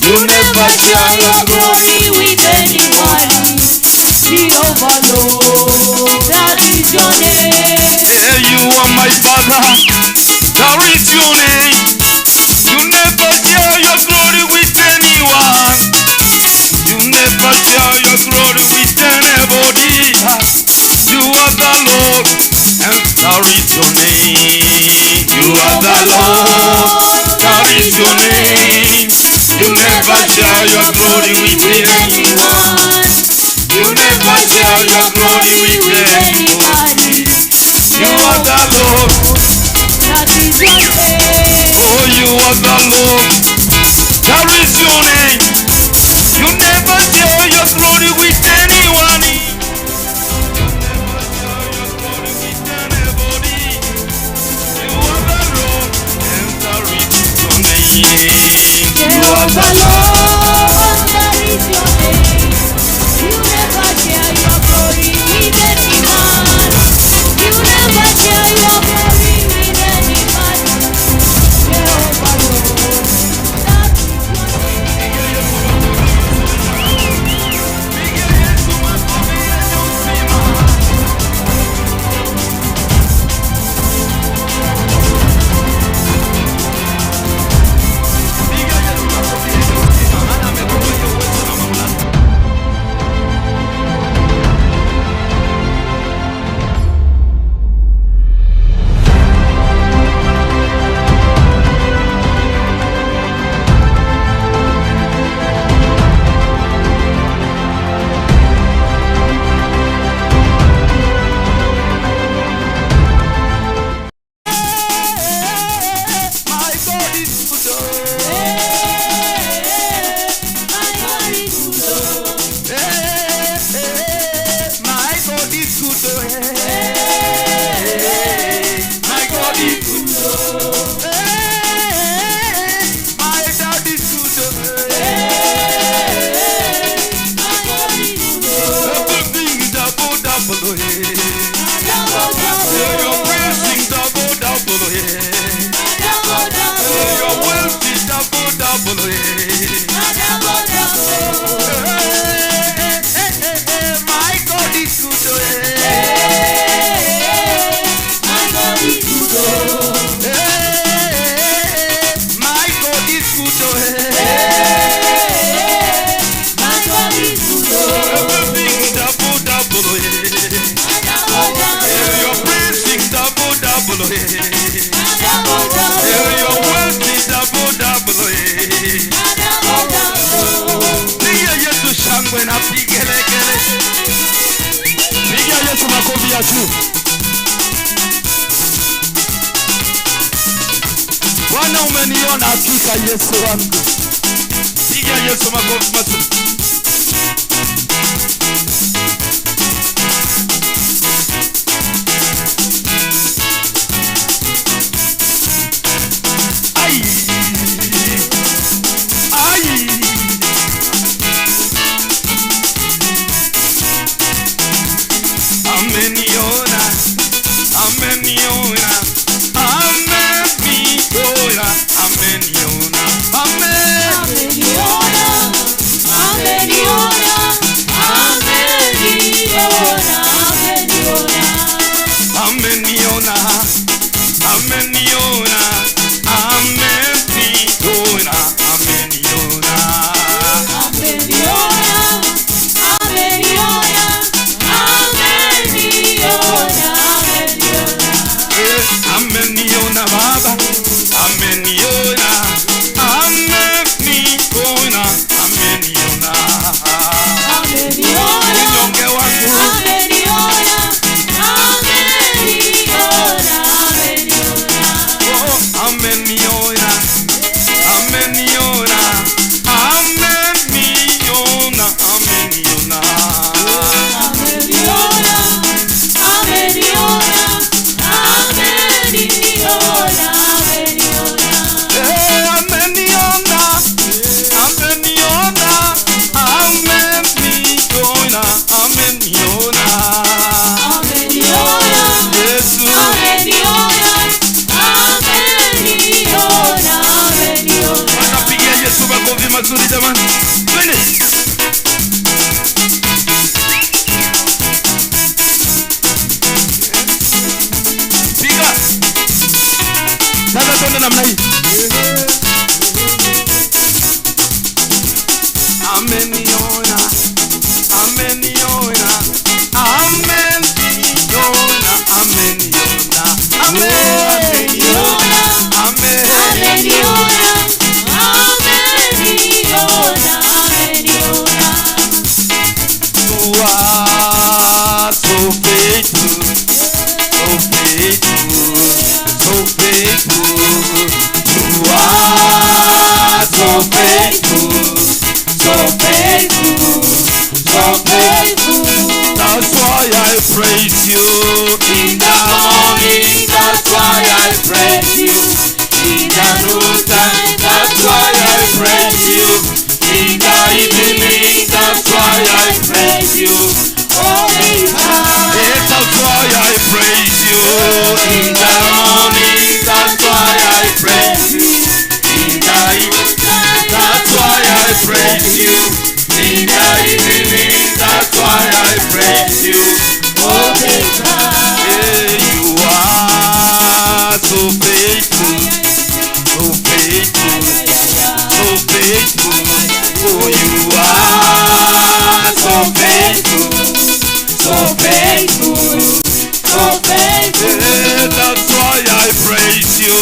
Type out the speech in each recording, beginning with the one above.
You never share your glory with anyone. Jehovah Lord, that is your name. Hey, you are my Father, that is your name. You never share your glory with anyone. You never share your glory with anybody. You are the Lord, and that is your name. You are the Lord, that is your name. You never share your glory with anyone. You never share your glory with anybody. You are the Lord. That is your name. Oh, you are the Lord. That is your name. You never share your glory with anyone. You never share your glory with anybody. You are the Lord, and that is your name. You are the Jehovah Lord, that is your name. You never share your glory with any man. You never share your glory with any man. Jehovah Lord, that is your name. My God is good. My God is good. My God is good. My God is good. My dad is good. My God is good. Everything is double, double. Double, double. Your blessing double, double. Double, double. Your wealth is double, double. Double, double. My God is good. My God is good. My God is good. My God is good. Everything double, double. Double, double. Your blessing double, double. Double, double. Your wealth is double, double. Double, double. Piga Yesu shangwe na vigelegele. Piga Yesu makofi ya juu. Bwana umeniona hakika Yesu wangu. Piga Yesu makofi mazuri. Ai! Ai! Ameniona, ameniona, ameniona, ameniona, amen. Ameniona, vizuri jamani. Twende. Piga. Sasa twende namna hii. Ameniona, ameniona, ameniona, ameniona, ameniona, ameniona, ameniona, ameniona. You are so faithful, so faithful, so faithful. You are so faithful, so faithful, so faithful. That's why I praise you in the morning. That's why I praise you in the noontime. That's why I praise you in the evening. That's why I praise you all the time. Yeah, that's why I praise you in the morning. That's why I praise you in the evening. That's why I praise you in the evening. That's why I praise you all the time. Yeah, you are so faithful, so faithful, so faithful. Oh, you are so faithful, so faithful, so faithful. Yeah, that's why I praise you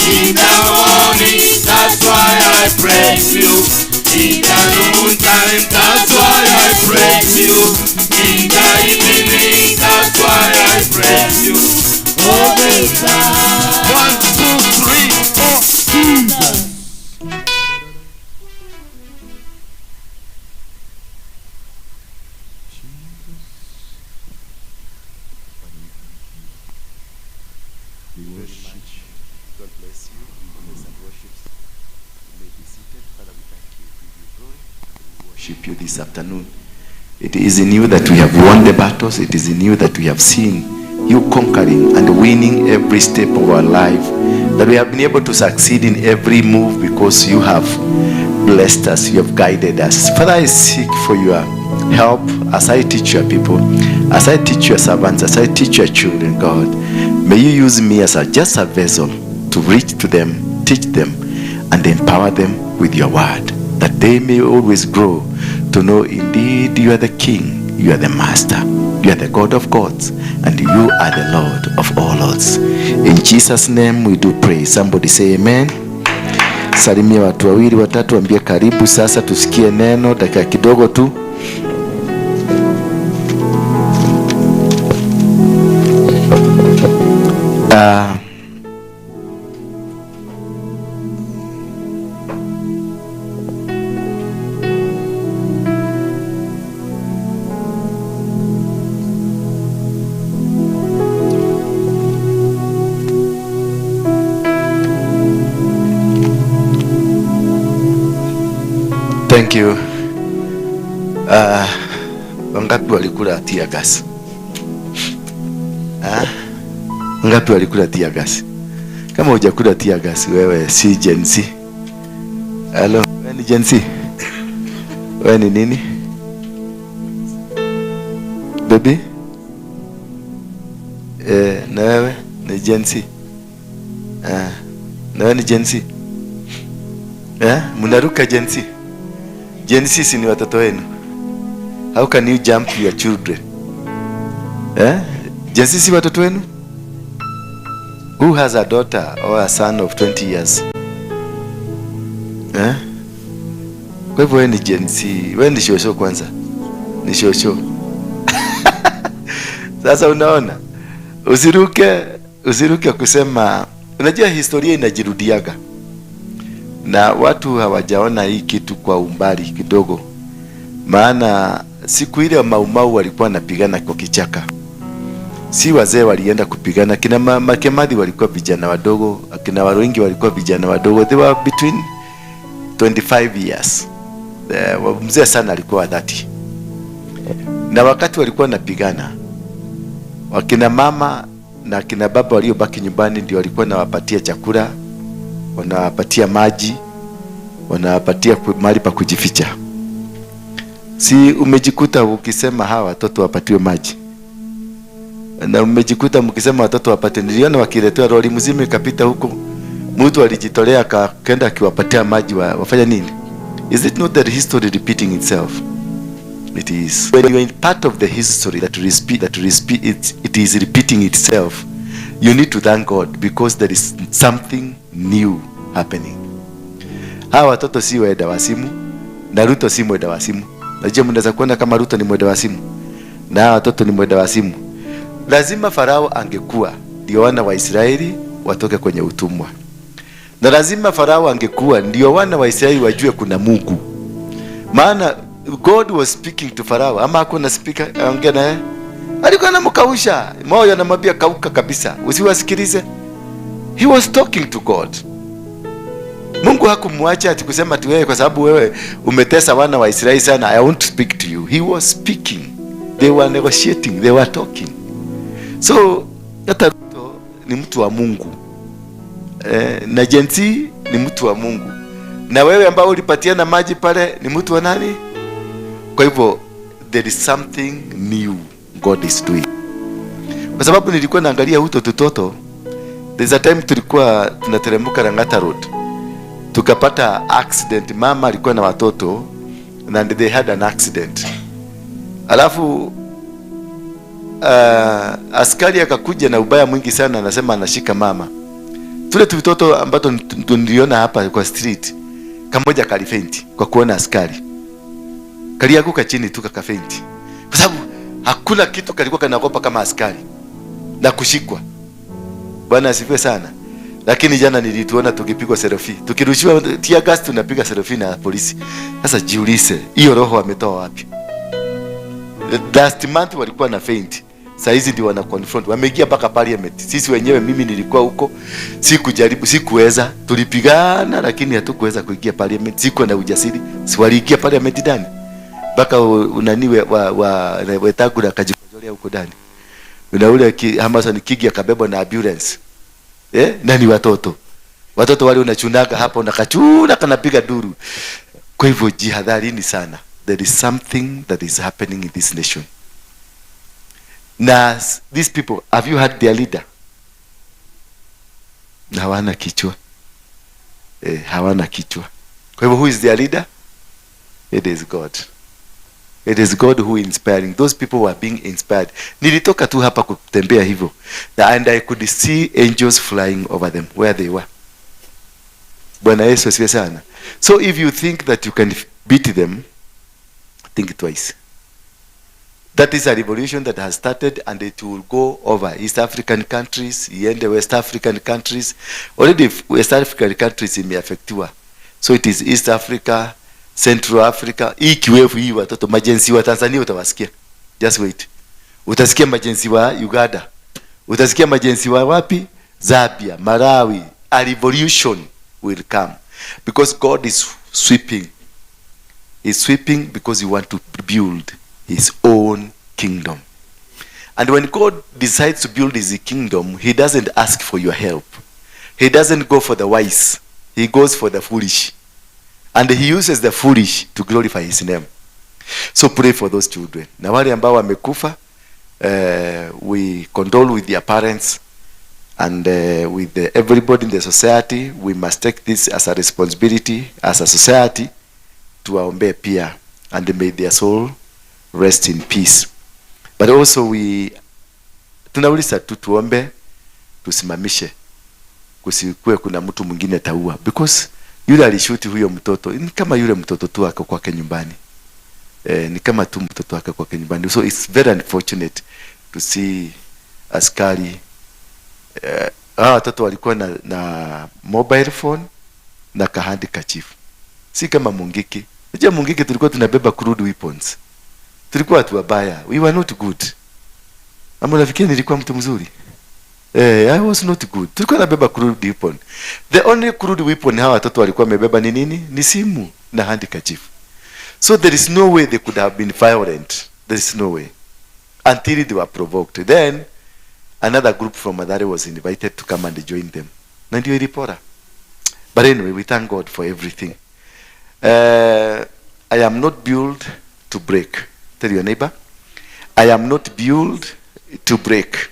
in the morning. That's why I praise you in the noontime. That's why I praise you in the evening. That's why I praise you all the time. 1, 2, 3, 4. Jesus. Very much. God bless you. Praise and worship. You may be seated. Father, we thank you. We give you glory. We worship you this afternoon. It is in you that we have won the battles. It is in you that we have seen you conquering and winning every step of our life, that we have been able to succeed in every move because you have blessed us, you have guided us. Father, I seek for your help as I teach your people, as I teach your servants, as I teach your children, God. May you use me as just a vessel to reach to them, teach them, and empower them with your word, that they may always grow to know indeed you are the King, you are the Master, you are the God of gods, and you are the Lord of all lords. In Jesus' name we do pray. Somebody say amen. Salimia watu wawili watatu, ambie karibu sasa tusikie neno dakika kidogo tu. Thank you. Wangapi walikula tear gas? Wangapi walikula tear gas? Kama hujakula tear gas wewe si Gen Z. Hello, wewe ni Gen Z? Wewe ni nini? Baby? Na wewe ni Gen Z? Na wewe ni Gen Z? Mnaruka Gen Z? Gen Z si ni watoto wenu. How can you jump your children? Gen Z si watoto wenu? Who has a daughter or a son of 20 years? Kwa hivyo wewe ni Gen Z. Wewe ni shosho kwanza. Ni shosho. Sasa unaona? Usiruke kusema, unajua historia inajirudiaga. Na watu hawajaona hii kitu kwa umbali kidogo. Maana siku ile Maumau walikuwa wanapigana kwa kichaka. Si wazee walienda kupigana, kina Makemadhi walikuwa vijana wadogo, akina Waruingi walikuwa vijana wadogo. They were between 25 years. Mzee sana alikuwa 30. Na wakati walikuwa wanapigana, wakina mama na akina baba waliobaki nyumbani ndio walikuwa wanawapatia chakula, wanawapatia maji, Wanawapatia mahali pa kujificha. Si umejikuta ukisema hawa watoto wapatiwe maji, na umejikuta mkisema watoto wapate. Niliona wakiletewa lori mzima ikapita huko, mtu alijitolea akaenda akiwapatia maji wafanya nini? Is it not that history repeating itself? It is. When you are in part of the history that repeat, it is repeating itself, you need to thank God because there is something new happening. Hawa watoto si wenda wazimu na Ruto si mwenda wazimu. Najua mnaweza kuona kama Ruto ni mwenda wazimu na hawa watoto ni mwenda wazimu. Lazima Farao angekuwa ndio wana wa Israeli watoke kwenye utumwa, na lazima Farao angekuwa ndio wana wa Israeli wajue kuna Mungu, maana God was speaking to Farao, ama hakuna speaker aongea naye, alikuwa anamkausha moyo, anamwambia kauka kabisa, usiwasikilize. He was talking to God. Mungu hakumwacha ati kusema ati wewe, kwa sababu wewe umetesa wana wa Israeli sana, I want to speak to you. He was speaking. They were negotiating, they were talking. So hata Ruto ni mtu wa Mungu na Gen Z ni mtu wa Mungu, na wewe ambao ulipatiana maji pale ni mtu wa nani? Kwa hivyo there is something new God is doing. Kwa sababu nilikuwa naangalia huto tutoto, there's a time tulikuwa tunateremka Lang'ata Road, tukapata accident. Mama alikuwa na watoto and they had an accident, alafu askari akakuja na ubaya mwingi sana, anasema anashika mama. Tule tutoto ambato niliona hapa kwa street, kamoja kalifaint kwa kuona askari, kalianguka chini tu kakafaint, kwa sababu hakuna kitu kalikuwa kanaogopa kama askari na kushikwa. Bwana asifiwe sana. Lakini jana nilituona tukipigwa selfie, tukirushiwa tear gas, tunapiga selfie na polisi. Sasa jiulize, hiyo roho ametoa wapi? Last month walikuwa na faint, saa hizi ndio wana confront, wameingia mpaka parliament. Sisi wenyewe, mimi nilikuwa huko, sikujaribu, sikuweza, tulipigana lakini hatukuweza kuingia parliament, sikuwa na ujasiri. Si waliingia parliament ndani mpaka unani wa Wetangula akajikojolea huko ndani, na ule Amason Kingi akabebwa na ambulance, eh, na ni watoto watoto wale unachunaga hapa, unakachuna kanapiga duru. Kwa hivyo jihadharini sana, there is something that is happening in this nation. Na these people, have you heard their leader? Hawana kichwa, hawana kichwa. Kwa hivyo who is their leader? It is God. It is God who inspiring. Those people were being inspired. Nilitoka tu hapa kutembea hivyo. And I could see angels flying over them where they were. Bwana Yesu asifiwe sana. So if you think that you can beat them, think twice. That is a revolution that has started and it will go over East African countries, iende West African countries. Already West African countries imeaffectiwa. So it is East Africa, Central Africa. Hii kiwevu hii watoto maGen Z wa Tanzania utawasikia. Just wait. Utasikia maGen Z wa Uganda. Utasikia maGen Z wa wapi? Zambia, Malawi. A revolution will come because God is sweeping. He's sweeping because he want to build his own kingdom. And when God decides to build his kingdom, he doesn't ask for your help. He doesn't go for the wise. He goes for the foolish. And he uses the foolish to glorify his name. So pray for those children. Na wale ambao wamekufa, we condole with their parents and with everybody in the society. We must take this as a responsibility as a society, tuwaombee pia, and may their soul rest in peace. But also we tunauliza tu tuombe, tusimamishe, kusikue kuna mtu mwingine taua, because yule alishoot huyo mtoto ni kama yule mtoto tu ako kwake nyumbani, ni kama tu mtoto wake kwake nyumbani. So it's very unfortunate to see askari, hawa watoto walikuwa na mobile phone na kahandkerchief, si kama Mungiki. Unajua Mungiki tulikuwa tunabeba crude weapons, tulikuwa watu wabaya, we were not good. Ama unafikiri nilikuwa mtu mzuri? I was not good. Tulikuwa nabeba crude weapon. The only crude weapon hawa watoto walikuwa wamebeba ni nini? Ni simu na handkerchief. So there is no way they could have been violent. There is no way. Until they were provoked. Then another group from Mathare was invited to come and join them. Na ndio ilipora. But anyway, we thank God for everything. I am not built to break. Tell your neighbor, I am not built to break.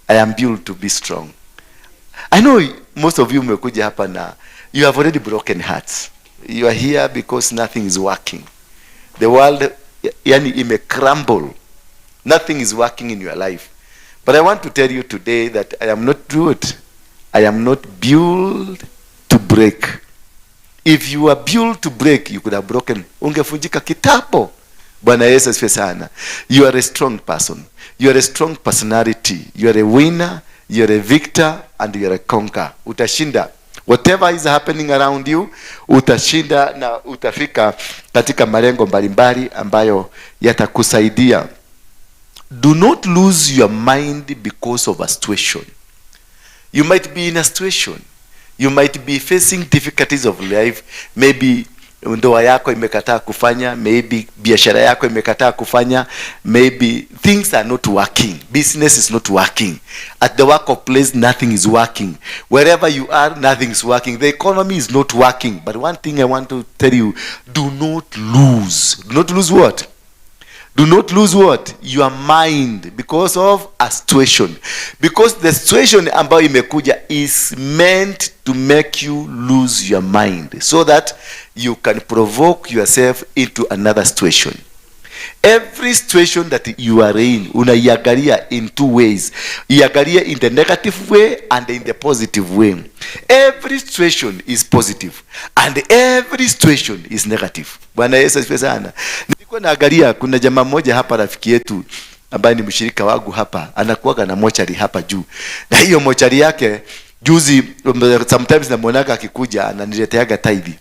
I am built to be strong. I know most of you mmekuja hapa na you have already broken hearts. You are here because nothing is working. The world, yani, ime crumble. Nothing is working in your life. But I want to tell you today that I am not built. I am not built to break. If you are built to break, you could have broken. Ungevunjika kitambo. Bwana Yesu asifiwe sana. You are a strong person. You are a strong personality. You are a winner, you are a victor, and you are a conqueror. Utashinda. Whatever is happening around you, utashinda na utafika katika malengo mbalimbali ambayo yatakusaidia. Do not lose your mind because of a situation. You might be in a situation. You might be facing difficulties of life. Maybe ndoa yako imekataa kufanya, maybe biashara yako imekataa kufanya, maybe things are not working, business is not working, at the work of place nothing is working, wherever you are nothing is working, the economy is not working. But one thing I want to tell you, do not lose. Do not lose what? Do not lose what? Your mind because of a situation. Because the situation ambayo imekuja is meant to make you lose your mind so that you can provoke yourself into another situation. Every situation that you are in, unaiangalia in two ways. Iangalie in the negative way and in the positive way. Every situation is positive and every situation is negative. Bwana Yesu asifiwe sana. Nilikuwa naangalia, kuna jamaa mmoja hapa, rafiki yetu ambaye ni mshirika wangu hapa, anakuwaga na mochari hapa juu, na hiyo mochari yake juzi, sometimes namuonaga akikuja ananileteaga tithe,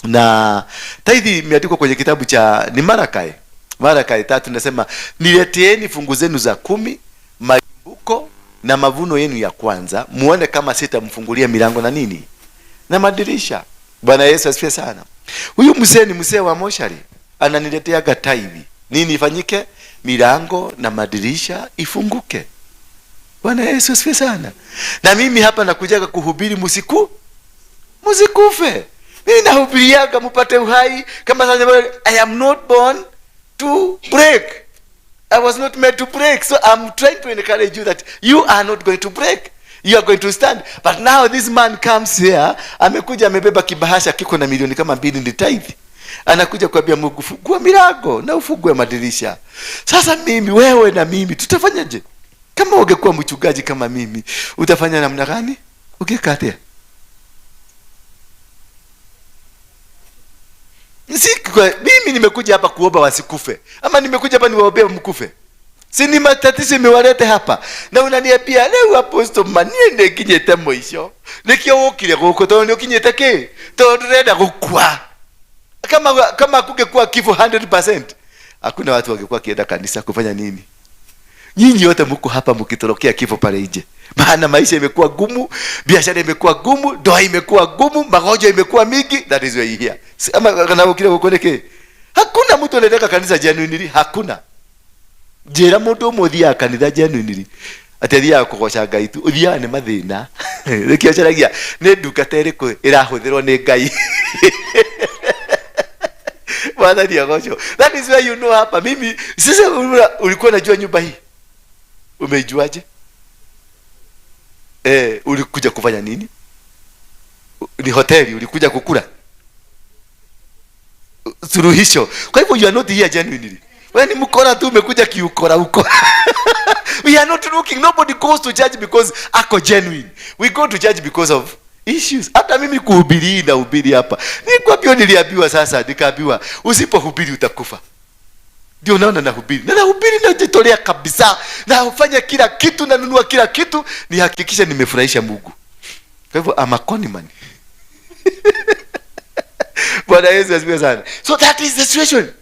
na tithe imeandikwa kwenye kitabu cha ni Malakai, Malakai 3, nasema, "Nileteeni fungu zenu za kumi, malimbuko na mavuno yenu ya kwanza, muone kama sitamfungulia milango na nini na madirisha." Bwana Yesu asifiwe sana. Huyu mzee ni mzee wa moshari, ananileteaga tithe. Nini ifanyike? Milango na madirisha ifunguke. Bwana Yesu asifiwe sana. Na mimi hapa nakujaga kuhubiri musikufe. Mimi nahubiriaga mupate uhai kama sasa. I am not born to break. I was not made to break. So I'm trying to encourage you that you are not going to break. You are going to stand. But now this man comes here, amekuja amebeba kibahasha kiko na milioni kama 2, ni tithe. Anakuja kuambia Mungu, "Fungua milango na ufungue madirisha." Sasa mimi, wewe na mimi tutafanyaje? Kama ungekuwa mchungaji kama mimi, utafanya namna gani? Ungekatia? Si mimi nimekuja hapa kuomba wasikufe, ama nimekuja hapa niwaombee mkufe? Si ni matatizo imewalete hapa, na unaniambia leo, "Apostle, ma niĩ nĩnginyĩte mũico, nĩkĩo wũkire gũkũ, tondũ nĩ ũkinyĩte kĩ, tondũ ndĩrenda gũkua." Kama kungekuwa kifo 100%, hakuna watu wangekuwa kienda kanisa kufanya nini? Nyinyi wote mko hapa mkitorokea kifo pale nje, maana maisha imekuwa gumu, biashara imekuwa gumu, ndoa imekuwa gumu, magonjwa imekuwa mingi. That is why you here. Ama kana ukire gũkũ nĩkĩ? Hakuna mtu anataka kanisa genuinely, hakuna. Njĩra mũndũ ũmwe ũthiaga kanitha genuinely atĩ athiaga kũgoca Ngai tu. Ũthiaga nĩ mathĩna, nĩkĩo ũcaragia nĩ ndungata ĩrĩkũ ĩrahũthĩrwo nĩ Ngai. Mwathani agocwo. That is why you know hapa mimi sasa, ulikuwa unajua nyumba hii? Umeijuaje? Eh, ulikuja kufanya nini? Ni hoteli ulikuja kukula? Suluhisho. Kwa hivyo you are not here genuinely. Wewe ni mkora tu, umekuja kiukora ukora. We are not looking, nobody goes to church because ako genuine. We go to church because of issues. Hata mimi kuhubiri na hubiri hapa, nikwambia, niliambiwa sasa, nikaambiwa usipohubiri utakufa. Ndio naona nahubiri, na nahubiri, najitolea kabisa, nafanya kila kitu, nanunua kila kitu nihakikishe nimefurahisha Mungu. Kwa hivyo I'm a conman. Bwana Yesu asifiwe sana. So that is the situation.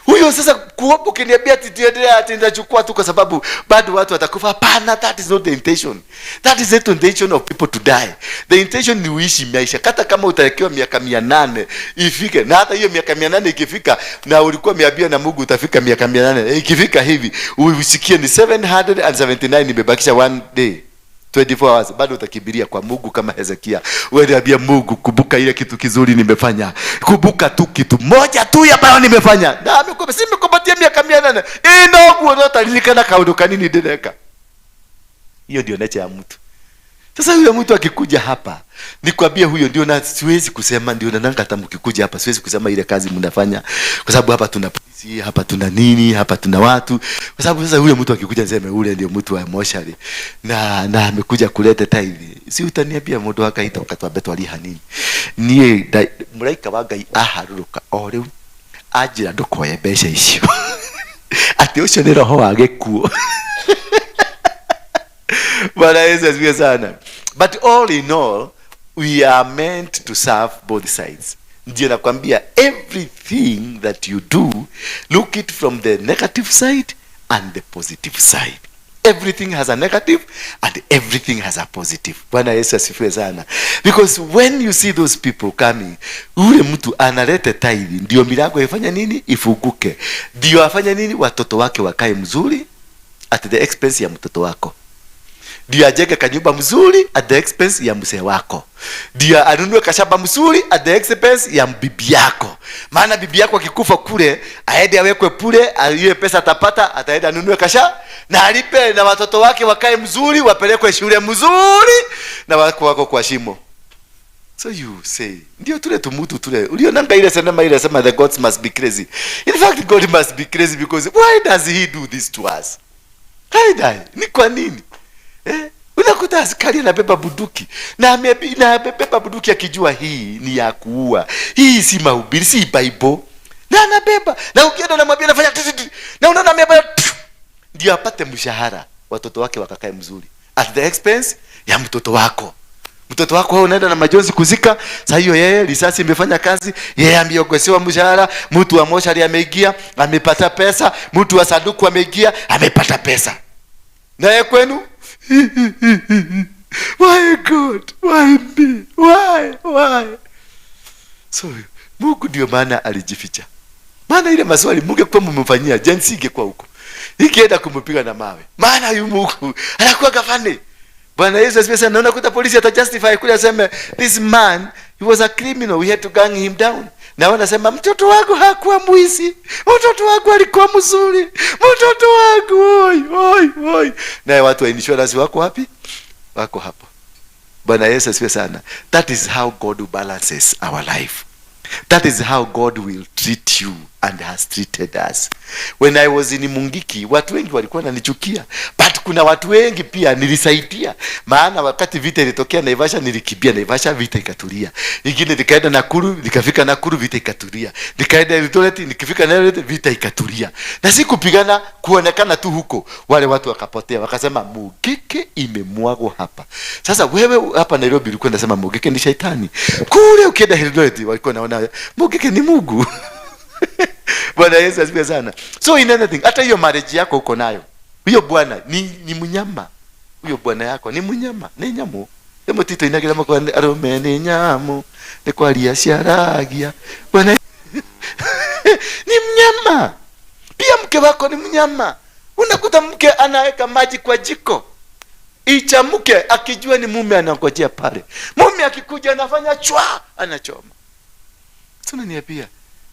Huyo sasa kuomba, ukiniambia ati tuendelee, ati nitachukua tu kwa sababu bado watu watakufa, hapana. That is not the intention. That is not the intention of people to die. The intention ni uishi maisha, hata kama utawekewa miaka 800 ifike, na hata hiyo miaka 800 ikifika, na ulikuwa umeambiwa na Mungu utafika miaka 800, ikifika hivi usikie ni 779, imebakisha one day. 24 hours bado utakimbilia kwa Mungu kama Hezekia. Wewe ambia Mungu, kumbuka ile kitu kizuri nimefanya, kumbuka tu kitu moja tu ambayo nimefanya, na amekupa, si nimekupatia miaka 800 inoguo notaririkana kaundu kanini ndireka. Hiyo ndio nature ya mtu. Sasa yule mtu akikuja hapa, nikwambie huyo ndio, na siwezi kusema ndio na nanga, hata mkikuja hapa siwezi kusema ile kazi mnafanya, kwa sababu hapa tuna polisi, hapa tuna nini, hapa tuna watu. Kwa sababu sasa yule mtu akikuja niseme ule ndio mtu wa moshari na amekuja kuleta tithe, si utaniambia mundu akaita ukatwambe twariha nini? Nie muraika wa Ngai aharuruka o riu anjira ndukoye mbeca icio ati ucio ni roho wa gikuo. Bwana Yesu asifiwe sana. But all in all, we are meant to serve both sides. Ndio nakwambia, everything that you do, look it from the negative side and the positive side. Everything has a negative and everything has a positive. Bwana Yesu asifiwe sana. Because when you see those people coming, ule mtu analeta tithe, ndio milango ifanye nini? Ifunguke. Ndio afanye nini? Watoto wake wakae mzuri at the expense ya mtoto wako. Ndio ajenge kanyumba mzuri at the expense ya mzee wako. Ndio anunue kashamba mzuri at the expense ya bibi yako. Maana bibi yako akikufa kule, aende awekwe pule, ile pesa atapata, ataenda anunue kasha na alipe, na watoto wake wakae mzuri, wapelekwe shule mzuri, na wako wako kwa shimo. So you say, ndio tule tumutu tule. Ulionanga ile sinema ile sema the gods must be crazy. In fact, God must be crazy, because why does he do this to us? Why? Ni kwa nini? Unakuta askari anabeba bunduki na amebeba bunduki akijua hii ni ya kuua. Hii si mahubiri, si Bible. Na anabeba. Na ukienda unamwambia anafanya tu, tu, tu. Na unaona amebeba tu. Ndio apate mshahara, watoto wake wakakae mzuri. At the expense ya mtoto wako. Mtoto wako wewe unaenda na majonzi kuzika, sasa hiyo yeye risasi imefanya kazi, yeye ameongezewa mshahara, mtu wa moshari ameingia, amepata pesa, mtu wa sanduku ameingia, amepata pesa. Na yeye kwenu? Why God? Why me? Why? Why? So Mungu ndio maana alijificha. Maana ile maswali mungekuwa mmemfanyia, jinsi ingekuwa huko. Ikienda kumpiga na mawe. Maana huyu Mungu anakuwa gafane. Bwana Yesu asifiwe sana. Naona kuta polisi ata justify kule aseme this man, he was a criminal, we had to gang him down. Na wanasema mtoto wangu hakuwa mwizi, mtoto wangu alikuwa mzuri, mtoto wangu oi oi oi. Na watu wa insurance wako wapi? Wako hapo. Bwana Yesu asifiwe sana. That is how God balances our life. That is how God will treat you and has treated us. When I was in Mungiki, watu wengi walikuwa wananichukia, but kuna watu wengi pia nilisaidia. Maana wakati vita ilitokea Naivasha, nilikimbia Naivasha, vita ikatulia. Ingine nikaenda Nakuru, nikafika Nakuru, vita ikatulia. Nikaenda Eldoret, nikifika Eldoret, vita ikatulia. Na sikupigana, kuonekana tu huko, wale watu wakapotea, wakasema Mungiki imemwagwa hapa. Sasa wewe hapa Nairobi ulikuwa unasema Mungiki ni shaitani. Kule ukienda Eldoret walikuwa wanaona Mungiki ni Mungu. Bwana Yesu asifiwe sana. So in anything, hata hiyo marriage yako uko nayo, huyo bwana ni mnyama. Huyo bwana yako ni mnyama, ni nyamu. Emo tito inagira mko arume ni nyamu, ni kwa ciaragia. Bwana ni mnyama. Pia mke wako ni mnyama. Unakuta mke anaweka maji kwa jiko, ichamuke akijua ni mume anangojea pale. Mume akikuja anafanya chwa, anachoma. Tunaniambia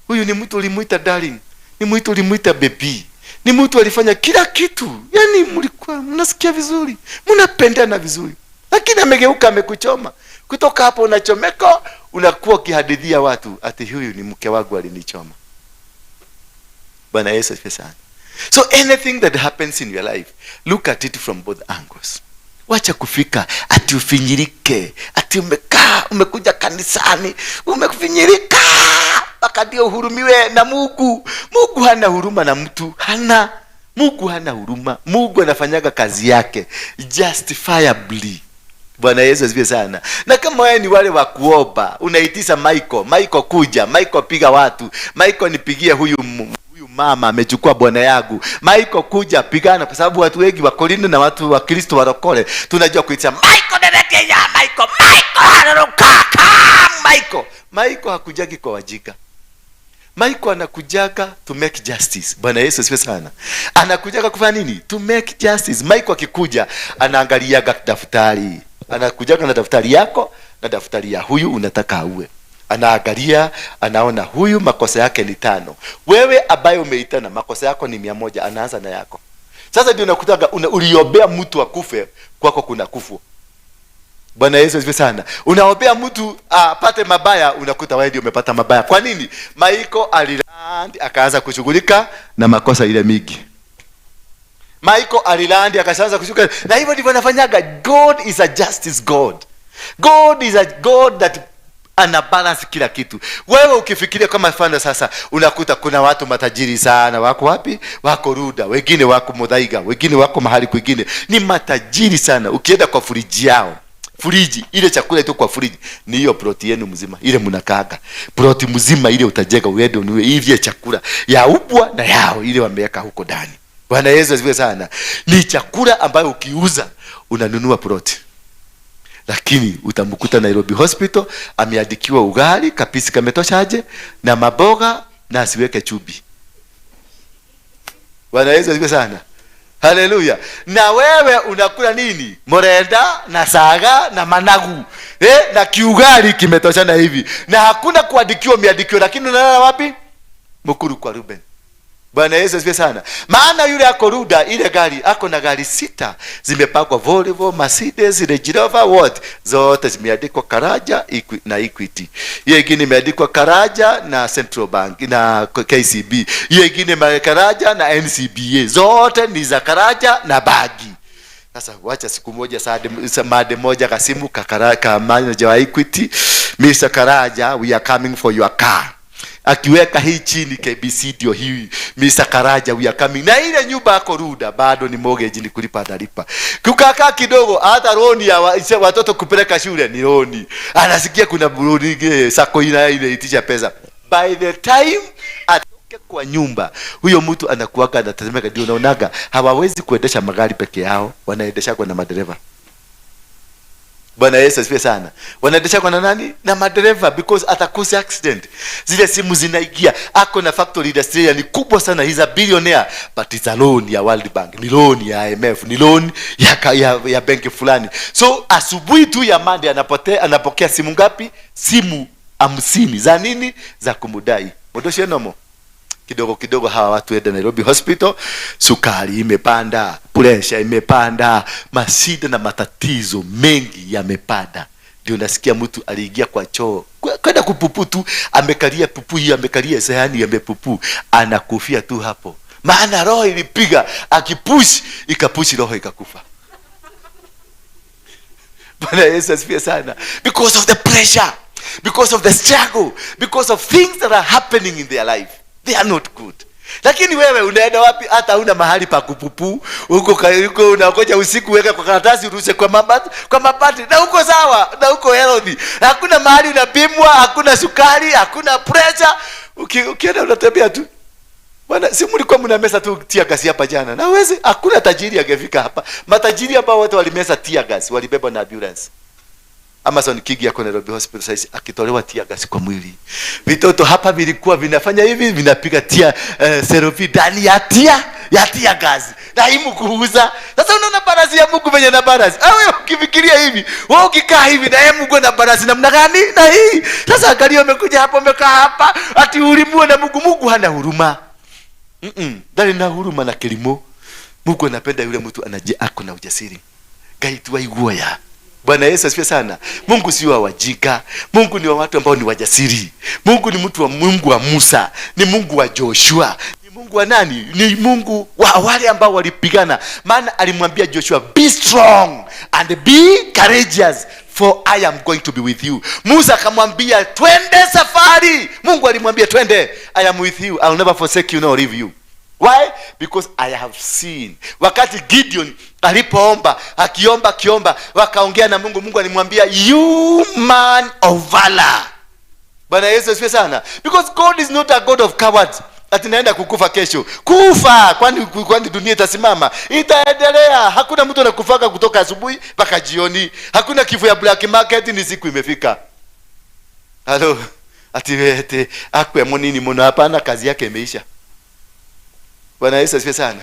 huyu ni mtu ulimuita darling, ni mtu ulimuita baby, ni mtu alifanya kila kitu. Yaani mlikuwa mnasikia vizuri, mnapendana vizuri, lakini amegeuka amekuchoma. Kutoka hapo unachomeka, unakuwa ukihadithia watu ati huyu ni mke wangu alinichoma. Bwana Yesu asifiwe sana. So anything that happens in your life, look at it from both angles. Wacha kufika ati ufinyirike, ati umekaa, umekuja kanisani, umefinyirika mpaka ndio uhurumiwe na Mungu. Mungu hana huruma na mtu, hana. Mungu hana huruma. Mungu anafanyaga kazi yake justifiably. Bwana Yesu asifiwe sana. Na kama wewe ni wale wa kuomba, unaitisha Michael, Michael kuja, Michael piga watu, Michael nipigie huyu mama amechukua bwana yangu, Michael kuja pigana, kwa sababu watu wengi wa Korinto na watu wa Kristo warokole tunajua kuita Michael dereke ya Michael, Michael haruka, come Michael. Michael hakujagi kwa wajika. Michael anakujaga to make justice. Bwana Yesu asifiwe sana. Anakujaga kufanya nini? To make justice. Michael akikuja anaangaliaga daftari, anakujaga na daftari yako na daftari ya huyu unataka auwe. Anaangalia, anaona huyu makosa yake ni 5, wewe ambaye umeitana makosa yako ni 100, anaanza na yako. Sasa ndio unakutaga uliombea mtu akufe, kwako kuna kufu. Bwana Yesu asifiwe sana. Unaombea mtu apate mabaya, unakuta wewe ndio umepata mabaya. Kwa nini? Michael aliland akaanza kushughulika na makosa ile mingi. Michael aliland akaanza kushughulika. Na hivyo ndivyo anafanyaga. God is a justice God. God is a God that ana balance kila kitu. Wewe ukifikiria kama mfano sasa, unakuta kuna watu matajiri sana, wako wapi? Wako Ruda, wengine wako Muthaiga, wengine wako mahali kwingine. Ni matajiri sana. Ukienda kwa friji yao, friji ile chakula ito kwa friji ni hiyo plot yenu mzima ile mnakaaga, plot mzima ile utajega uende ununue hivi chakula ya ubwa na yao ile wameweka huko ndani. Bwana Yesu asifiwe sana. Ni chakula ambayo ukiuza unanunua plot. Lakini utamkuta Nairobi Hospital ameandikiwa ugali kapisi kametoshaje na maboga na asiweke chubi. Bwana Yesu asifiwe sana. Haleluya. Na wewe unakula nini? Murenda na saga na managu. Na kiugali kimetoshana hivi. Na hakuna kuandikiwa miandikio, lakini unalala wapi? Mukuru kwa Ruben. Bwana Yesu asifiwe sana. Maana yule ako Ruda, ile gari ako na gari 6 zimepakwa Volvo, Mercedes, Range Rover, what? Zote zimeandikwa Karaja na Equity. Hiyo ingine imeandikwa Karaja na Central Bank na KCB. Hiyo ingine Karaja na NCBA. Zote ni za Karaja na Bagi. Sasa wacha siku moja made moja kasimu ka manager wa Equity, Mr. Karaja, we are coming for your car. Akiweka hii chini KBC ndio hii, Mr. Karaja we are coming. Na ile nyumba yako Ruda bado ni mortgage, ni kulipa atalipa. Kukakaa kidogo hata loan ya watoto kupeleka shule ni loan. Anasikia kuna loan ile sako ile inaitisha pesa. By the time atoke kwa nyumba, huyo mtu anakuwaga anatetemeka. Ndio unaonaga hawawezi kuendesha magari peke yao, wanaendesha kwa na madereva. Bwana Yesu asifiwe sana. Wanaendesha kwa na nani? Na madereva, because atakosa accident. Zile simu zinaingia. Ako na factory industry ni kubwa sana, he's a billionaire, but it's a loan ya World Bank, ni loan ya IMF, ni loan ya benki fulani. So asubuhi tu ya Monday anapokea simu ngapi? Simu 50 za nini? Za kumudai. Modoshe nomo. Kidogo kidogo hawa watu enda Nairobi Hospital, sukari imepanda, pressure imepanda, mashida na matatizo mengi yamepanda. Ndio nasikia mtu aliingia kwa choo kwenda kupupu tu, amekalia pupu hii, amekalia sahani ya pupu, anakufia tu hapo. Maana roho ilipiga, akipush, ikapush roho ikakufa. Bwana Yesu asifiwe sana. Because of the pressure, because of the struggle, because of things that are happening in their life. They are not good. Lakini wewe unaenda wapi? Hata huna mahali pa kupupu. Huko huko unangoja usiku weka kwa karatasi urushe kwa mabati. Na uko sawa, na uko healthy. Hakuna mahali unapimwa, hakuna sukari, hakuna pressure. Ukienda unatembea tu. Bwana, si mlikuwa mnameza tu tear gas hapa jana? Na uweze, hakuna tajiri angefika hapa. Matajiri ambao wote walimeza tear gas walibebwa na ambulance. Amazon Kigi yako Nairobi Hospital saizi akitolewa tear gas kwa mwili. Vitoto hapa vilikuwa vinafanya hivi, vinapiga tear selfie ndani ya tear gas. Na hii kuuza. Sasa unaona balance ya Mungu venye na balance. Wewe ukifikiria hivi, wewe ukikaa hivi na yeye Mungu ana balance namna gani? Na hii. Sasa angalia umekuja hapa, umekaa hapa, ati ulimwe na Mungu. Mungu hana huruma. Ndani na huruma na kilimo. Mungu anapenda yule mtu ako na ujasiri. Gaitu waiguoya. Bwana Yesu asifiwe sana. Mungu si wa wajinga. Mungu ni wa watu ambao ni wajasiri. Mungu ni mtu wa Mungu wa Musa, ni Mungu wa Joshua, ni Mungu wa nani? Ni Mungu wa wale ambao walipigana. Maana alimwambia Joshua, be strong and be courageous, for I am going to be with you. Musa akamwambia twende safari. Mungu alimwambia twende, I am with you, I will never forsake you nor leave you. Why? Because I have seen. Wakati Gideon alipoomba, akiomba, akiomba, wakaongea na Mungu, Mungu alimwambia, you man of valor. Bwana Yesu asifiwe sana. Because God is not a God of cowards. Ati naenda kukufa kesho. Kufa, kwani dunia itasimama? Itaendelea. Hakuna mtu anakufaka kutoka asubuhi mpaka jioni. Hakuna kifo ya black market, ni siku imefika. Hello. Ati akwe munini muno, hapana, kazi yake imeisha. Bwana Yesu asifiwe sana.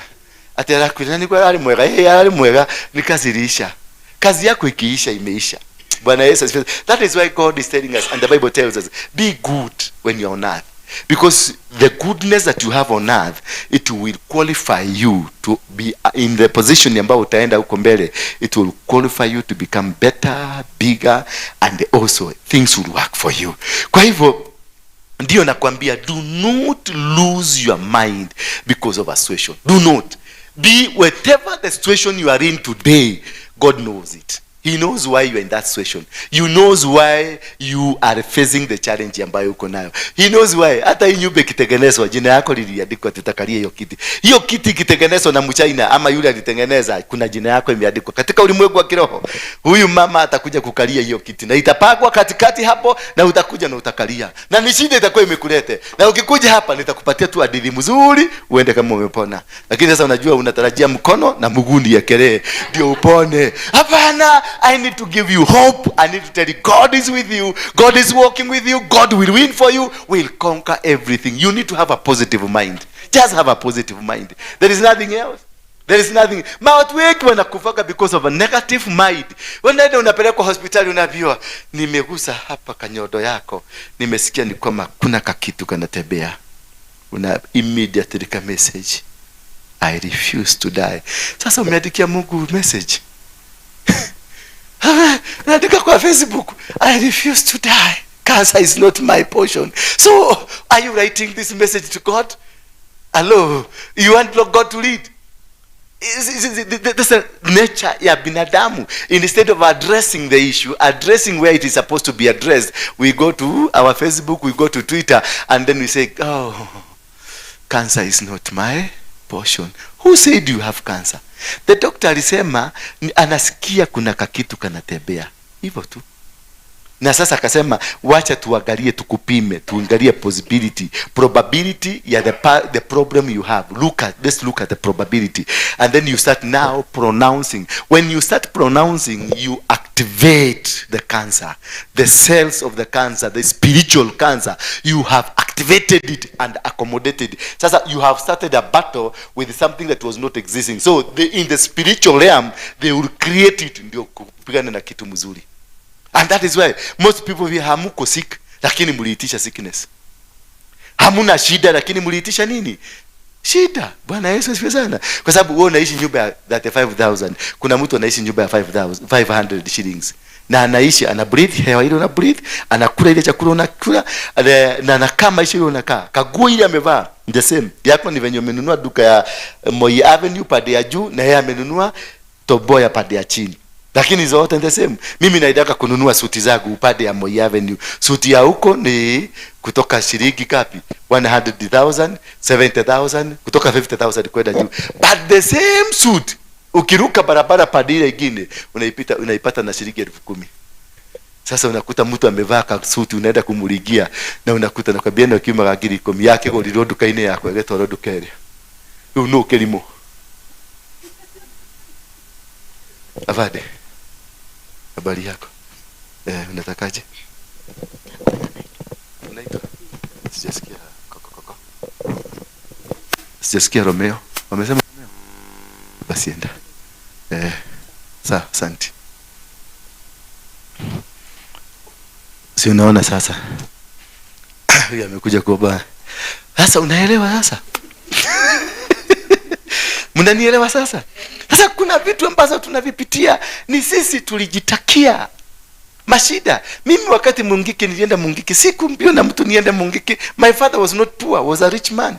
Ati arakwira ni kwa ari mwega, eh, ari mwega, ni kazi iliisha. Kazi yako ikiisha, imeisha. Bwana Yesu asifiwe. That is why God is telling us, and the Bible tells us, be good when you're on earth. Because the goodness that you have on earth, it will qualify you to be in the position ambayo utaenda huko mbele. It will qualify you to become better, bigger, and also things will work for you. Kwa hivyo ndio nakwambia, do not lose your mind because of a situation. Do not be, whatever the situation you are in today, God knows it. He knows why you are in that situation. He knows why you are facing the challenge ambayo uko nayo. He knows why. Hata hii nyumba ikitengenezwa, jina yako liliandikwa, tutakalia hiyo kiti. Hiyo kiti ikitengenezwa na Mchina ama yule alitengeneza, kuna jina yako imeandikwa katika ulimwengu wa kiroho. Huyu mama atakuja kukalia hiyo kiti na itapakwa katikati hapo, na utakuja na utakalia. Na ni shida itakuwa imekulete. Na ukikuja hapa nitakupatia tu hadithi mzuri, uende kama umepona. Lakini sasa unajua unatarajia mkono na mguu niekelee ndio upone. Hapana, I need to give you hope. I need to tell you God is with you. God is working with you. God will win for you. Will conquer everything. You need to have a positive mind. Just have a positive mind. There is nothing else. There is nothing. Ma watu wengi wanakufaka because of a negative mind. Unaenda unapelekwa hospitali, unaambiwa nimegusa hapa kanyodo yako, nimesikia ni kwamba kuna kakitu kanatembea. Una immediately ka message, I refuse to die. Sasa umeandikia Mungu message. Unaandika kwa Facebook, I refuse to die. Cancer is not my portion. So are you writing this message to God? Hello, you want God to lead? This is nature ya binadamu. Instead of addressing the issue, addressing where it is supposed to be addressed, we go to our Facebook, we go to Twitter, and then we say, oh, cancer is not my portion. Who said you have cancer? The doctor alisema anasikia kuna kakitu kanatembea. Hivyo tu. Na sasa akasema wacha tuangalie, tukupime, tuangalie possibility, probability ya the problem you have. Let's look at the probability. And then you start now pronouncing. When you start pronouncing, you activate the cancer, the cells of the cancer, the spiritual cancer. You have activated it and accommodated. Sasa you have started a battle with something that was not existing. So in the spiritual realm, they will create it ndio kupigana na kitu mzuri. And that is why most people here hamuko sick, lakini mliitisha sickness. Hamuna shida, lakini mliitisha nini? Shida. Bwana Yesu asifiwe sana. Kwa sababu wewe unaishi nyumba ya 35,000. Kuna mtu anaishi nyumba ya 5,500 shillings. Na anaishi, ana breathe hewa ile una breathe, anakula ile chakula unakula, na anakaa maisha ile unakaa. Kaguo ile amevaa the same. Yako ni venye umenunua duka ya Moi Avenue pande ya juu, na yeye amenunua Tom Mboya pande ya chini. Lakini zote the same. Mimi naitaka kununua suti zangu upande ya Moi Avenue. Suti ya huko ni kutoka shilingi ngapi? 100,000, 70,000, kutoka 50,000 kwenda juu. But the same suit ukiruka barabara pande ile ingine unaipata na shilingi 10,000. Sasa unakuta mtu amevaa kasuti, unaenda kumuligia na unakuta nakwambia na kiuma 10,000 yake gũrirwo nduka-inĩ yakwa ĩgetwarwo nduka ĩrĩa. Rĩu nũ kĩrimũ? Avade. Habari yako? Unatakaje? Unaitwa? Sijasikia koko koko. Sijasikia Romeo. Wamesema Romeo? Basi enda. Sawa, asante. Si unaona sasa? Huyu amekuja kuomba. Sasa unaelewa sasa? Mnanielewa sasa? Sasa kuna vitu ambazo tunavipitia ni sisi tulijitakia mashida. Mimi wakati Mungiki nilienda Mungiki, sikumbiona na mtu niende Mungiki. My father was not poor, was a rich man.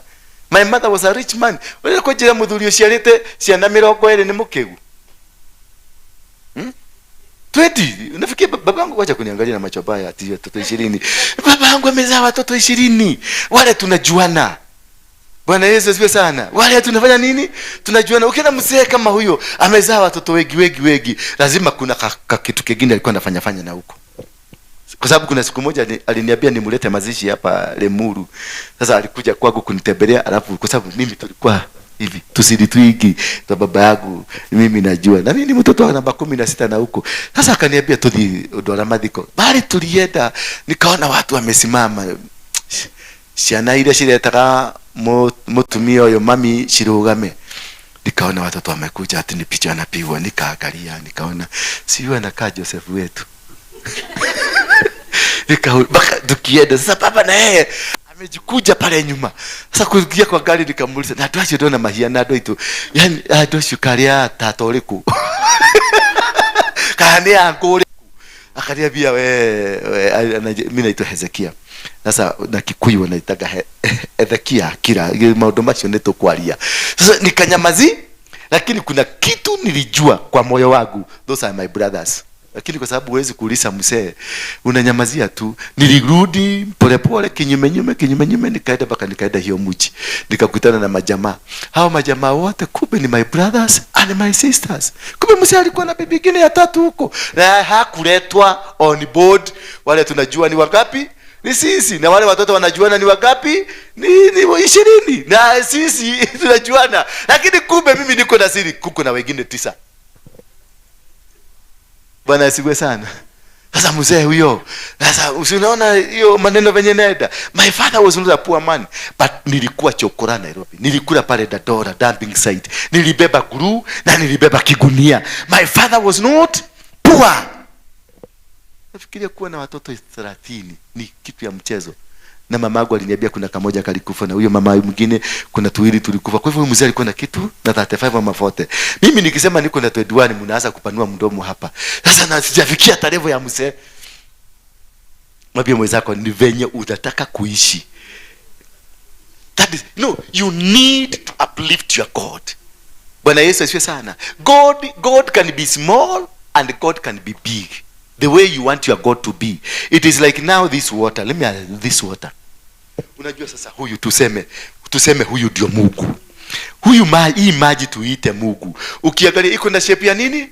My mother was a rich man. Wewe kwa jira muthuri uciarite ciana 20 ni mukigu. 20. Unafikia babangu, wacha kuniangalia na macho baya ati watoto 20. Babangu amezaa watoto 20. Wale tunajuana. Bwana Yesu asifiwe sana. Wale tunafanya nini? Tunajuana. Ukiona mzee kama huyo amezaa watoto wengi wengi wengi, lazima kuna kitu kingine alikuwa anafanya fanya na huko. Kwa sababu kuna siku moja aliniambia nimlete mazishi hapa Lemuru. Sasa alikuja kwangu kunitembelea, alafu kwa sababu mimi tulikuwa Hivi tusiri twingi twa baba yangu mimi najua, na mimi ni mtoto wa namba 16 na huko. Sasa akaniambia tuthi ndwara mathiko, bali tulienda, nikaona watu wamesimama, ciana iria ciretaga mutumia uyu mami cirugame. Nikaona watoto wamekuja ati ni picha wanapigwa, nikaangalia nikaona si huyu anakaa Joseph wetu. Mpaka tukienda sasa, baba na yeye amejikuja pale nyuma. Sasa kuingia kwa gari nikamuuliza, na andũ acio ndona mahiana andũ aitũ, yani andũ acio karĩa tata ũrĩkũ kana nĩ anko ũrĩkũ? Akaniambia we, mimi naitwa Hezekia. Sasa na Kikuyu wanaitaga Hezekia kila maũndũ macio nĩ tũkwaria. Sasa nikanyamazi, lakini kuna kitu nilijua kwa moyo wangu, those are my brothers. Lakini kwa sababu huwezi kuuliza mzee, unanyamazia tu. Nilirudi polepole kinyume nyume kinyume nyume, nikaenda mpaka nikaenda hiyo mji, nikakutana na majamaa. Hao majamaa wote kumbe ni my brothers and my sisters. Kumbe mzee alikuwa na bibi nyingine ya tatu huko, na hakuletwa on board. Wale tunajua ni wangapi? Ni sisi. Na wale watoto wanajuana ni wangapi? Ni 20. Na sisi tunajuana. Lakini kumbe mimi niko na siri, kuko na wengine 9. Bwana asifiwe sana. Sasa mzee huyo, sasa unaona hiyo maneno venye naenda. My father was not a poor man, but nilikuwa chokora Nairobi. Nilikula pale Dandora dumping site. Nilibeba glue na nilibeba kigunia. My father was not poor. Nafikiria kuwa na watoto 30 ni kitu ya mchezo. Na mamangu aliniambia kuna kamoja kalikufa, na huyo mama mwingine kuna tuwili tulikufa. Kwa hivyo mzee alikuwa na kitu na 35 ama 40. Mimi nikisema niko na 21 mnaanza kupanua mdomo hapa. Sasa na sijafikia hata level ya mzee. Mwambie mwenzako ni venye utataka kuishi. That is, no, you need to uplift your God. Bwana Yesu asifiwe sana. God can be small and God can be big. The way you want your God to be. It is like now this water. Let me ask this water. Unajua sasa huyu tuseme huyu ndio Mungu. Huyu hii maji tuite Mungu. Ukiangalia iko na shape ya nini?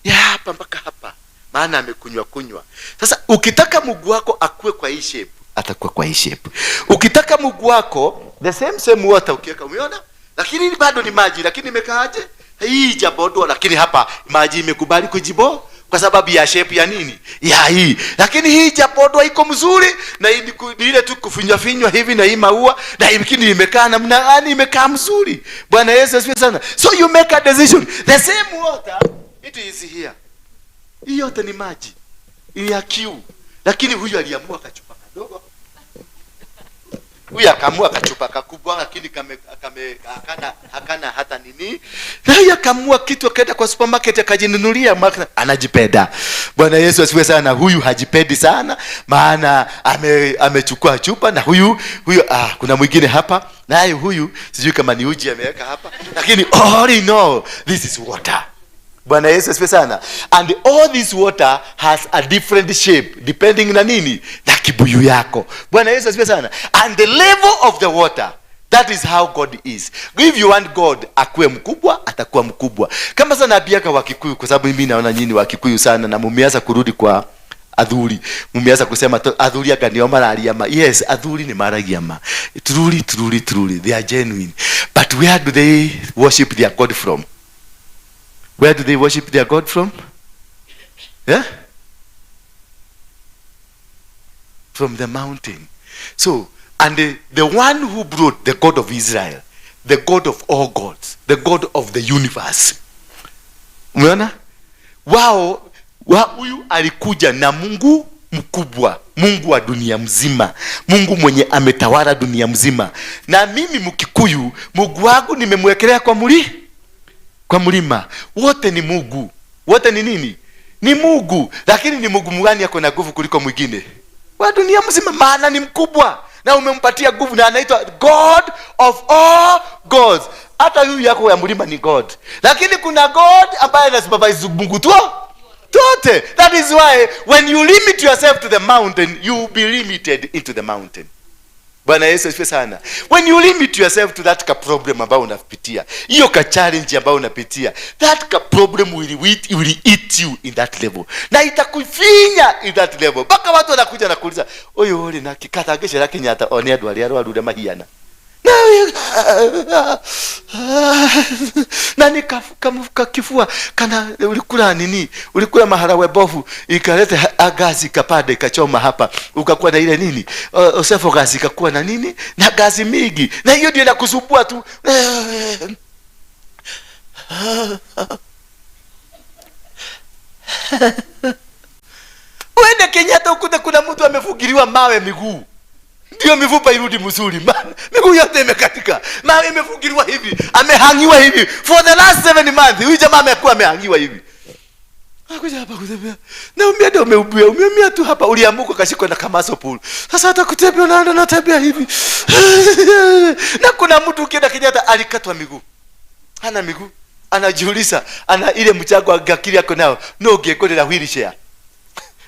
Ya hapa mpaka hapa. Maana amekunywa kunywa. Sasa ukitaka Mungu wako akue kwa hii shape, atakuwa kwa hii shape. Ukitaka Mungu wako the same water ukiweka, umeona? Lakini bado ni maji, lakini imekaaje? Hii jabodwa, lakini hapa maji imekubali kujibo kwa sababu ya shape ya nini? Ya hii. Lakini hii jabodwa iko mzuri na hii ni ile tu kufinywa finywa hivi na hii maua na hii lakini imekaa namna gani? Imekaa mzuri. Bwana Yesu asifiwe sana. So you make a decision. The same water it is here. Hii yote ni maji. Ni ya kiu. Lakini huyu aliamua kachupa kadogo. Huyu akaamua kachupa kakubwa lakini hakana hata nini. Na huyu akaamua kitu akaenda kwa supermarket akajinunulia, anajipenda. Bwana Yesu asifiwe sana. Huyu hajipendi sana maana amechukua chupa, na huyu kuna mwingine hapa naye huyu sijui kama ni uji ameweka hapa, lakini all in all this is water. Bwana Yesu asifiwe sana. And all this water has a different shape depending na nini? Na kibuyu yako. Bwana Yesu asifiwe sana. And the level of the water, that is how God is. If you want God akuwe mkubwa, atakuwa mkubwa. Kama sana naambiaga wa Kikuyu, kwa sababu mimi naona nyinyi wa Kikuyu sana na mumeanza kurudi kwa athuri. Mumeanza kusema athuri anga nio mararia ma. Yes, athuri ni maragia ma. Truly, truly, truly, they are genuine. But where do they worship their God from? Where do they worship their God from? Yeah? From the mountain. So, and the one who brought the God of Israel, the God of all gods, the God of the universe. Umeona? Wao, huyu alikuja na Mungu mkubwa, Mungu wa dunia mzima, Mungu mwenye ametawala dunia mzima. Na mimi Mkikuyu, Mungu wangu nimemwekelea kwa kwa mlima. Wote ni Mungu. Wote ni nini? Ni Mungu. Lakini ni Mungu mgani ako na nguvu kuliko mwingine? Wa dunia mzima, maana ni mkubwa. Na umempatia nguvu na anaitwa God of all gods. Hata huyu yako ya mlima ni God. Lakini kuna God ambaye anasupervise Mungu tu tote. That is why when you limit yourself to the mountain, you will be limited into the mountain. Bwana Yesu asifiwe sana. When you limit yourself to that ka problem ambayo unapitia, hiyo ka challenge ambayo unapitia, that ka problem will eat you in that level. Na itakufinya in that level. Mpaka watu wanakuja na kuuliza, "Oyo uri na kikata ngicera Kenyatta one andu aria arwaru mahiana." Na Nani kifua kana ulikula nini, ulikula maharawe bovu ikaleta gazi ikapanda ikachoma hapa, ukakuwa na ile nini esophagus ikakuwa na nini na gazi mingi, na hiyo ndio inakusumbua tu. Uende Kenyatta ukute kuna mtu amefugiliwa mawe miguu, ndio mifupa irudi mzuri. Miguu yote imekatika, mawe imefugiliwa hivi, amehangiwa hivi for the last 7 months. Huyu jamaa amekuwa amehangiwa hivi, akuja hapa kutembea na umia, ndio umeumia, umeumia tu hapa, uliamuka kashikwa na kamaso pool. Sasa hata kutembea unaenda unatembea hivi. Na kuna mtu ukienda Kenyatta alikatwa miguu, hana miguu, anajiuliza ana ile mchango wa akili yako nao no ungekodera wheelchair.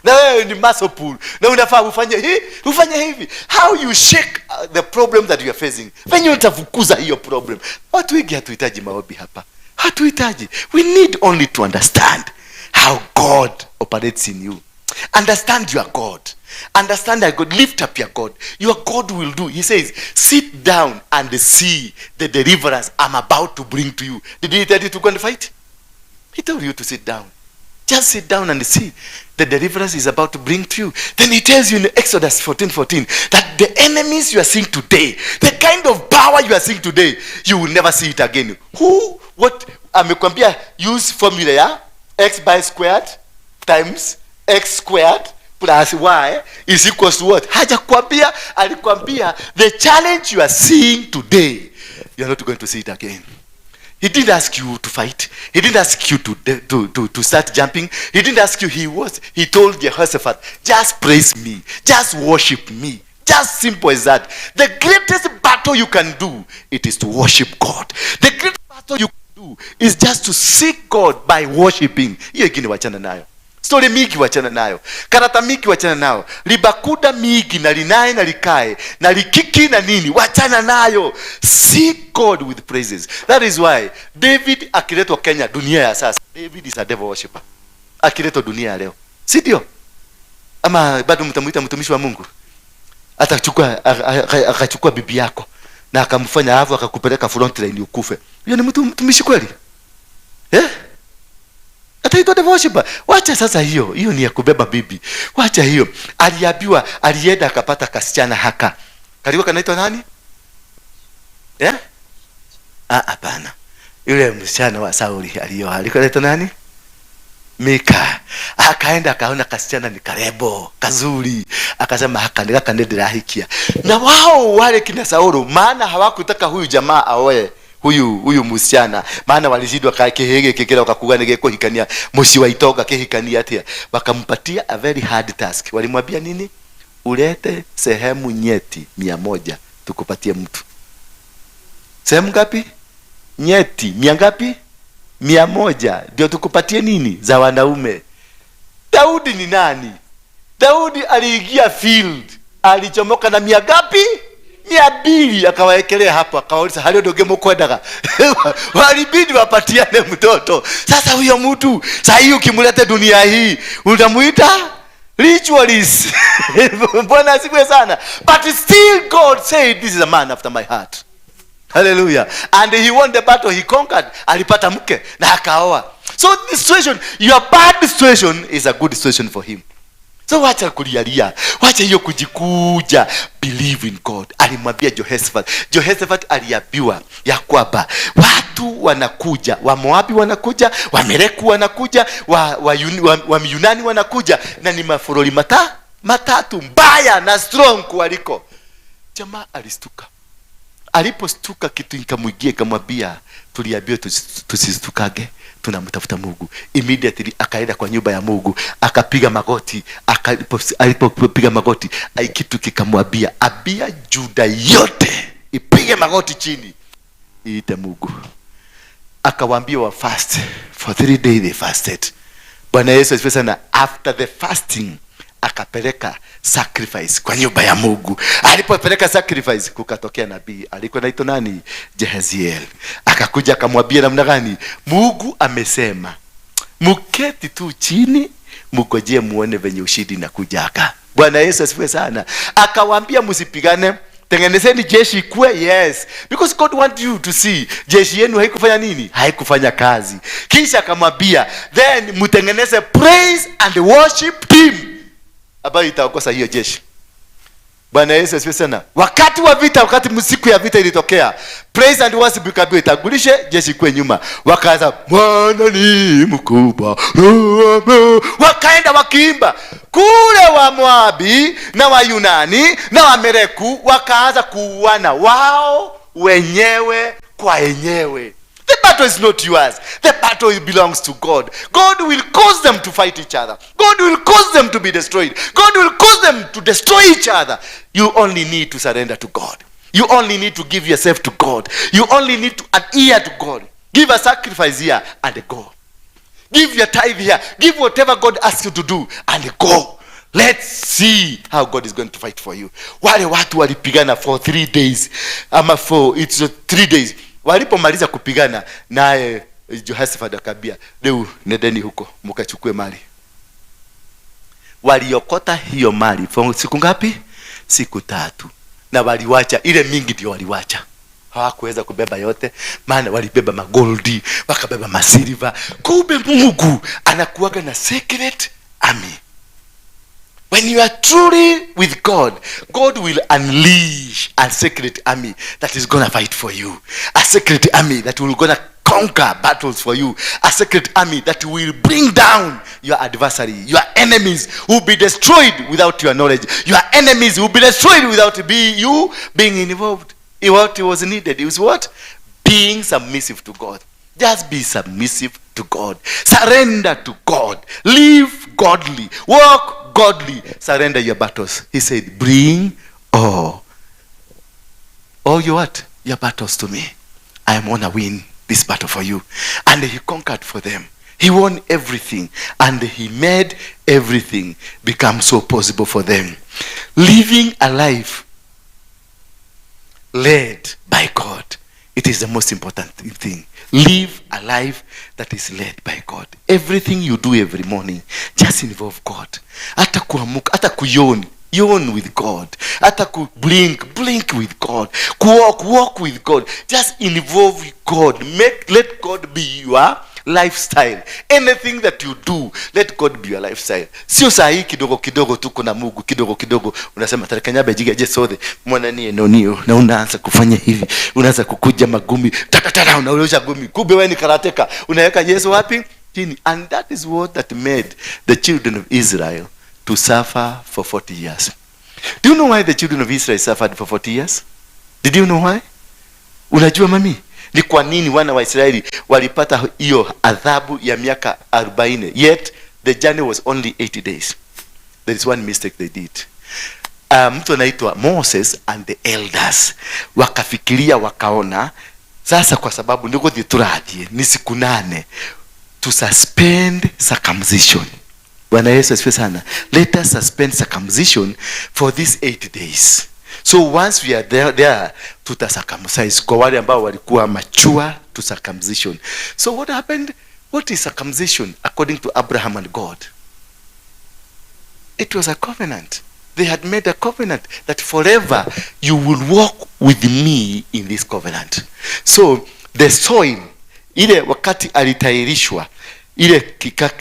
Na wewe ni muscle pull. Na unafaa ufanye hii, ufanye hivi. How you shake the problem that you are facing. Venye utafukuza hiyo problem. Watu wengi hatuhitaji maombi hapa. Hatuhitaji. We need only to understand how God operates in you. Understand your God. Understand that God. Lift up your God. Your God will do. He says, sit down and see the deliverance I'm about to bring to you. Did he tell you to go and fight? He told you to sit down. Just sit down and see the deliverance is about to bring to you. Then he tells you in Exodus 14:14 that the enemies you are seeing today, the kind of power you are seeing today, you will never see it again. Who, what, amekwambia use formula ya x by squared times x squared plus y is equals to what? Hajakwambia, alikwambia the challenge you are seeing today, you are not going to see it again. He didn't ask you to fight. He didn't ask you to start jumping. He didn't ask you. He told Jehoshaphat, just praise me. Just worship me. Just simple as that. The greatest battle you can do, it is to worship God. The greatest battle you can do is just to seek God by worshiping. Hiyo ingine wachana nayo. Story mingi wachana nayo. Karata mingi wachana nayo. Libakuda mingi na linae na likae na likiki na nini wachana nayo. Seek God with praises. That is why David akiletwa Kenya dunia ya sasa, David is a devil worshipper. Akiletwa dunia ya leo, si ndio? Ama bado mtamuita mtumishi wa Mungu? Atachukua, akachukua bibi yako na akamfanya hapo, akakupeleka front line ukufe. Hiyo ni mtumishi kweli? Eh? Ataitwa devil worshiper. Wacha sasa hiyo. Hiyo ni ya kubeba bibi. Wacha hiyo. Aliambiwa, alienda akapata kasichana haka. Kalikuwa kanaitwa nani? Eh? Ah, hapana. Yule msichana wa Sauli alioa alikuwa anaitwa nani? Mika. Akaenda akaona kasichana ni karebo, kazuri. Akasema haka ndika ndirahikia. Na wao wale kina Saulu maana hawakutaka huyu jamaa aoe huyu msichana, maana walishindwa kihege kikira wakakuga nige kuhikania muci wa itonga kihikania atia. Wakampatia a very hard task. Walimwambia nini? Ulete sehemu nyeti 100 tukupatie mtu. Sehemu ngapi? Nyeti 100 ngapi? 100 ndio tukupatie nini? Za wanaume. Daudi ni nani? Daudi aliingia field, alichomoka na 100 ngapi? 200, akawaekelea hapo, akawauliza halio ndio mkwendaga. Walibidi wapatiane mtoto. Sasa huyo mtu saa hii ukimleta dunia hii utamuita ritualist. Bwana asifiwe sana. But still God said this is a man after my heart. Hallelujah. And he won the battle, he conquered. Alipata mke na akaoa. So this situation, your bad situation is a good situation for him. So wacha kulialia, wacha hiyo kujikuja. Believe in God. Alimwambia Jehoshaphat. Jehoshaphat aliambiwa ya kwamba watu wanakuja, wa Moabi wanakuja, wa Mereku wanakuja, wa Yunani wanakuja, na ni mafuroli matatu mbaya na strong kuliko. Jamaa alistuka. Alipostuka kitu ikamwingia, ikamwambia tuliambiwa tusistukage, tunamtafuta Mungu. Immediately akaenda kwa nyumba ya Mungu, akapiga magoti. Alipopiga magoti, kitu kikamwambia, abia Juda yote ipige magoti chini, iite Mungu. Akawaambia wa fast for 3 days, they fasted. Bwana Yesu asifiwe sana. After the fasting akapeleka sacrifice kwa nyumba ya Mungu. Alipopeleka sacrifice kukatokea nabii alikuwa anaitwa nani? Jehaziel. Akakuja akamwambia namna gani? Mungu amesema mketi tu chini mngojee muone venye ushindi inakujaka. Bwana Yesu asifiwe sana. Akawaambia msipigane, Tengenezeni jeshi ikue. Yes, because God want you to see jeshi yenu haikufanya nini? Haikufanya kazi. Kisha akamwambia, then mtengeneze praise and worship team ambayo itaongoza hiyo jeshi. Bwana Yesu asifiwe sana. Wakati wa vita, wakati siku ya vita ilitokea, praise and worship ikaambiwa itangulishe jeshi kwe nyuma. Wakaanza, "Bwana ni mkubwa." Wakaenda wakiimba kule, wa Moabi na wa Yunani na wa Mereku wakaanza kuuana wao wenyewe kwa wenyewe. The battle is not yours. The battle belongs to God. God will cause them to fight each other. God will cause them to be destroyed. God will cause them to destroy each other. You only need to surrender to God. You only need to give yourself to God. You only need to adhere to God. Give a sacrifice here and go. Give your tithe here. Give whatever God asks you to do and go. Let's see how God is going to fight for you. Wale watu walipigana for 3 days ama four, it's 3 days. Walipomaliza kupigana, naye Jehoshaphat akaambia, "Leo nendeni huko mkachukue mali." Waliokota hiyo mali for siku ngapi? Siku 3. Na waliwacha ile mingi, ndio waliwacha, hawakuweza kubeba yote, maana walibeba magoldi, wakabeba masilver. Kumbe Mungu anakuwaga na secret army. When you are truly with God, God will unleash a secret army that is gonna fight for you, a secret army that will gonna conquer battles for you, a secret army that will bring down your adversary. Your enemies will be destroyed without your knowledge. Your enemies will be destroyed without you being involved. What was needed is what? Being submissive to God. Just be submissive to God. Surrender to God. Live godly. Walk godly. Surrender your battles. He said, "Bring all your what? Your battles to me. I am gonna win this battle for you." And he conquered for them. He won everything and he made everything become so possible for them. Living a life led by God. It is the most important thing. Live a life that is led by God. Everything you do every morning, just involve God. Hata kuamuka, hata kuyawn, yawn with God. Hata ku blink, blink with God. Walk, walk with God. Just involve God. Make let God be your lifestyle. Anything that you do, let God be your lifestyle. Sio saa hii kidogo kidogo tu kuna Mungu, kidogo kidogo unasema, "Tarekanyabe jiga je sothe mwana nie nonio," na unaanza kufanya hivi, unaanza kukuja magumi tatatara, unaurusha gumi, kumbe wewe ni karateka. Unaweka Yesu wapi? Chini. And that is what that made the children of Israel to suffer for 40 years. Do you know why the children of Israel suffered for 40 years? Did you know why? Unajua, mami, ni kwa nini wana wa Israeli walipata hiyo adhabu ya miaka 40, yet the journey was only 80 days? There is one mistake they did. Mtu anaitwa Moses and the elders wakafikiria, wakaona sasa kwa sababu niguthie turathie ni siku 8, to suspend circumcision. Bwana Yesu asifiwe sana. Let us suspend circumcision for these 8 days, so once we are there tuta circumcise kwa wale ambao walikuwa mature to circumcision. So what happened? What is circumcision according to Abraham and God? It was a covenant. They had made a covenant that forever you will walk with me in this covenant. So the soil ile wakati alitahirishwa, ile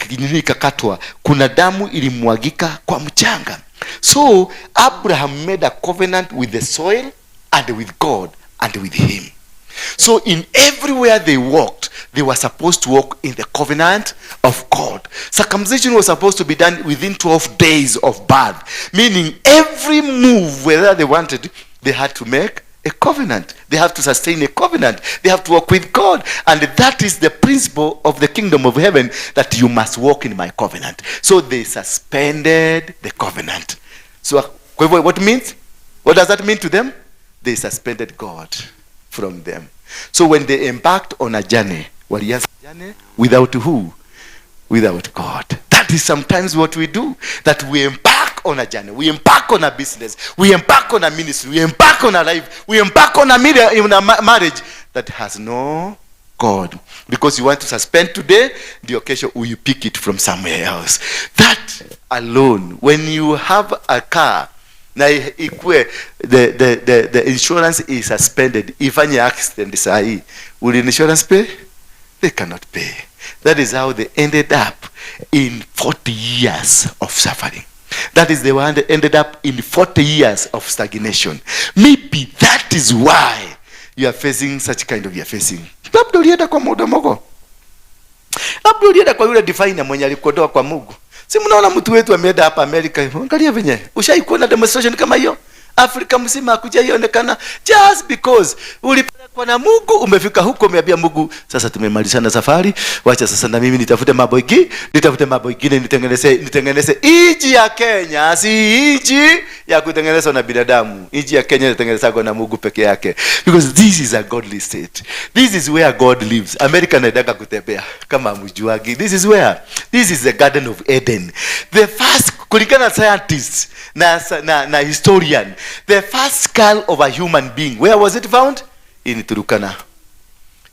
nini ikakatwa, kuna damu ilimwagika kwa mchanga. So Abraham made a covenant with the soil and with God and with him. So in everywhere they walked, they were supposed to walk in the covenant of God. Circumcision was supposed to be done within 12 days of birth, meaning every move, whether they wanted, they had to make a covenant. They have to sustain a covenant. They have to walk with God. And that is the principle of the kingdom of heaven, that you must walk in my covenant. So they suspended the covenant. So kwa hivyo, what means? What does that mean to them? They suspended God from them. So when they embarked on a journey, walianza journey without who? Without God. That is sometimes what we do. That we embark on a journey, we embark on a business, we embark on a ministry, we embark on a life, we embark on in a marriage that has no God. Because you want to suspend today, the occasion will you pick it from somewhere else. That alone, when you have a car, Na ikue the insurance is suspended, ifanye accident saa hii, will insurance pay? They cannot pay. That is how they ended up in 40 years of suffering. That is the one that ended up in 40 years of stagnation. Maybe that is why you are facing such kind of, you are facing. Labda ulienda kwa mudomogo, labda ulienda kwa yule diviner mwenye alikuondoa kwa Mungu. Si mnaona mtu wetu ameenda hapa Amerika? Angalia venye. Ushai kuona demonstration kama hiyo? Afrika mzima hakujaionekana. Just because ulipelekwa na Mungu, umefika huko, umeambia Mungu, sasa tumemalizana safari, wacha sasa na mimi nitafute mambo ingine, nitafute mambo ingine, nitengeneze nchi ya Kenya. Si nchi ya kutengenezwa na binadamu. Nchi ya Kenya inatengenezwa na Mungu peke yake, because this is a godly state. This is where God lives. America naendaga kutembea kama mjuagi. This is where, this is the Garden of Eden. The first, kulingana na scientists na historian, the first skull of a human being, where was it found? In Turkana.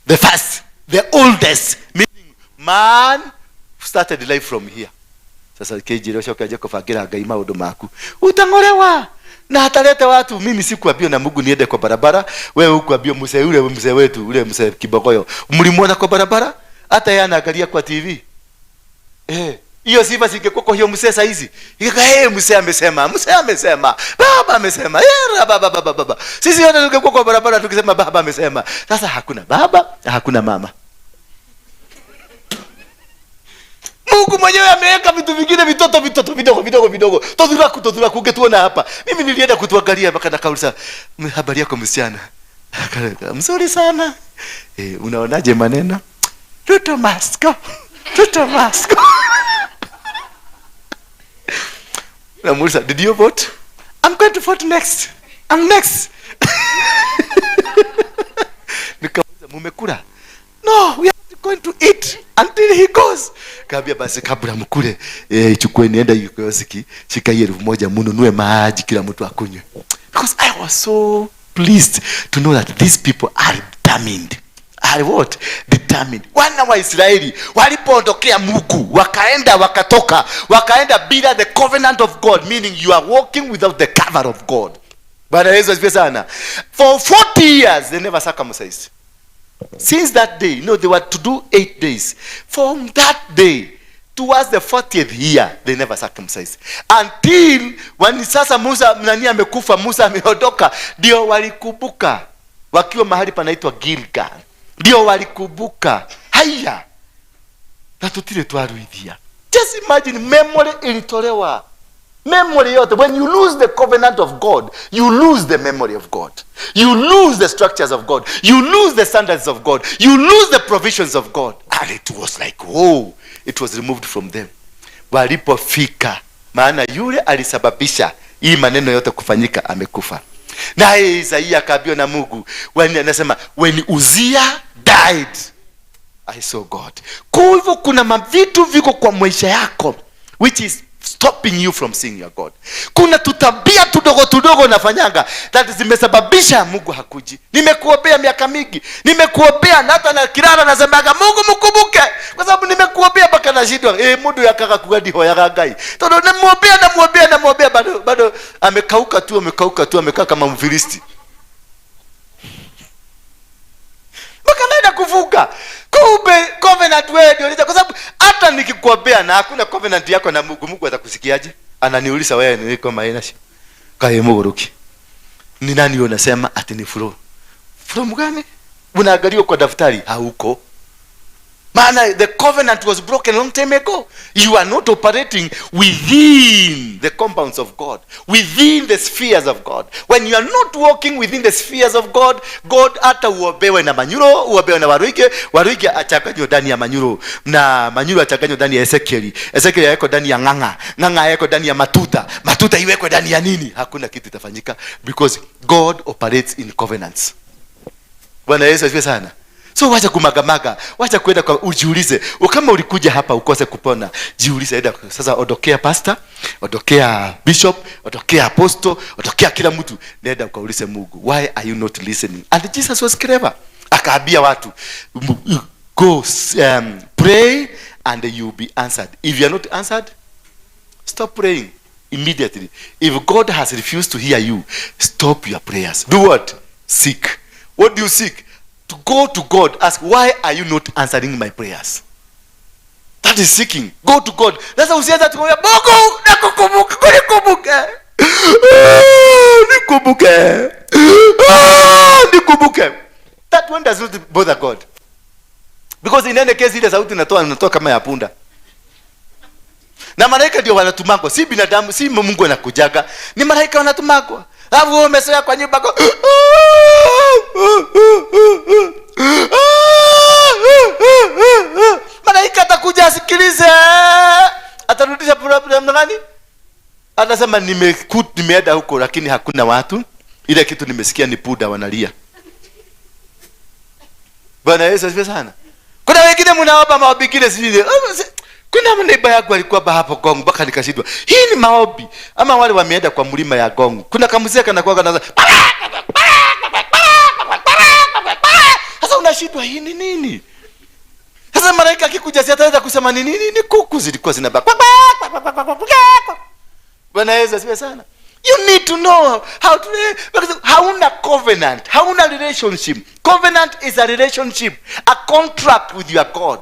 The first, the oldest, meaning man started life from here. Sasa kejira ucoke aje kubangira Ngai maundu maku, utangorewa na atalete watu. Mimi sikuambia na Mungu niende kwa barabara, wewe ukuambia mzee ule, mzee wetu ule, mzee Kibogoyo, mlimuona kwa barabara? Hata yeye anaangalia kwa TV. Hiyo sifa singekuwa kwa hiyo mzee saa hizi. Ingekuwa, hey, mzee amesema, mzee amesema, baba amesema, baba baba baba. Sisi wote tungekuwa kwa barabara tukisema baba amesema. Sasa hakuna baba, hakuna mama. Mungu mwenyewe ameweka vitu vingine, vitoto vitoto vidogo vidogo vidogo. Todhuraku todhuraku ungetuona hapa. Mimi nilienda kutuangalia mpaka nakauliza, habari yako msichana? Akaniambia, mzuri sana. Unaonaje maneno? Ruto must go. Ruto must go. Namuuliza, did you vote? I'm going to vote next. I'm next. Nikauliza, mumekula? No, we are not going to eat until he goes. Kaambia basi kabla mkule, chukueni, enda hiyo kioski, shika hii 1000 mununue maji kila mtu akunywe. Because I was so pleased to know that these people are determined. Are what? Determined. Wana wa Israeli walipoondokea Mungu, wakaenda wakatoka, wakaenda bila the covenant of God, meaning you are walking without the cover of God. Bwana Yesu asifiwe sana. For 40 years they never circumcised. Since that day, no, they were to do 8 days. From that day towards the 40th year, they never circumcised. Until when sasa Musa nani amekufa, Musa ameondoka, ndio walikumbuka wakiwa mahali panaitwa Gilgal. Ndio walikumbuka. Haya. Na tutire twaruithia. Just imagine, memory ilitolewa. Memory yote. When you lose the covenant of God, you lose the memory of God. You lose the structures of God. You lose the standards of God. You lose the provisions of God. And it was like, whoa, it was removed from them. Walipofika, maana yule alisababisha hii maneno yote kufanyika amekufa. Naye Isaia akaambiwa na Mungu, anasema, when Uzziah died, I saw God. Kwa hivyo kuna mavitu viko kwa maisha yako which is stopping you from seeing your God. Kuna tutabia tudogo tudogo nafanyanga that zimesababisha Mungu hakuji. Nimekuombea miaka mingi, nimekuombea na hata na kilala nasemaga Mungu mkumbuke, kwa sababu nimekuombea mpaka nashindwa. Mundu yakaga kugadi hoyaga Ngai. Todo namuombea, namuombea, namuombea, bado amekauka tu, amekauka tu, amekaa kama Mfilisti. Mpaka naenda kuvuka. Kumbe covenant wewe ndio uliza, kwa sababu hata nikikuombea na hakuna covenant yako na Mungu, Mungu atakusikiaje? Ananiuliza wewe ni niko maina shi. Kae muguruki. Ni nani unasema ati ni flow? Flow gani? Unaangalia kwa daftari hauko. Maana the covenant was broken long time ago. You are not operating within the compounds of God, within the spheres of God. When you are not walking within the spheres of God, God hata uombewe na Manyuro, uombewe na Waruige, Waruige achanganywe ndani ya Manyuro, na Manyuro achanganywe ndani ya Ezekiel, Ezekiel yawekwe ndani ya Ng'ang'a, Ng'ang'a yawekwe ndani ya Matuta, Matuta iwekwe ndani ya nini? Hakuna kitu itafanyika, because God operates in covenants. Bwana Yesu asifiwe sana. So wacha kumagamaga, wacha kwenda kwa, ujiulize. Kama ulikuja hapa ukose kupona, jiulize, enda sasa, ondokea pastor, ondokea bishop, ondokea apostle, ondokea kila mtu, nenda ukaulize Mungu, why are you not listening? And Jesus was clever. Akaambia watu, go, pray and you will be answered. If you are not answered, stop praying. Immediately. If God has refused to hear you, stop your prayers. Do what? Seek. What do you seek? To go to God, ask, why are you not answering my prayers? That is seeking. Go to God. Sasa usianze kumwambia Mungu nakukumbuka, nikumbuke. Nikumbuke. Nikumbuke. That one does not bother God. Because in any case ile sauti inatoa kama ya punda. Na malaika ndio wanatumangwa, si binadamu, si Mungu anakujaga. Ni malaika wanatumangwa. Alafu wewe umesoea kwa nyumba kwa malaika atakuja asikilize. Atarudisha namna gani? Anasema nimeenda huko lakini hakuna watu. Ile kitu nimesikia ni punda wanalia. Bwana Yesu asifiwe sana. Kuna wengine mnaomba maombi kile sijui. Kuna neighbor yangu alikuwa hapo Gong mpaka nikashindwa. Hii ni maombi ama wale wameenda kwa mlima ya Gong. Kuna kamzee kanakuwa kanaanza. Sasa unashindwa hii ni nini? Sasa malaika akikuja si ataweza kusema ni nini? Ni kuku zilikuwa zinabaka. Bwana Yesu asifiwe sana. You need to know how to, because hauna covenant, hauna relationship. Covenant is a relationship, a contract with your God.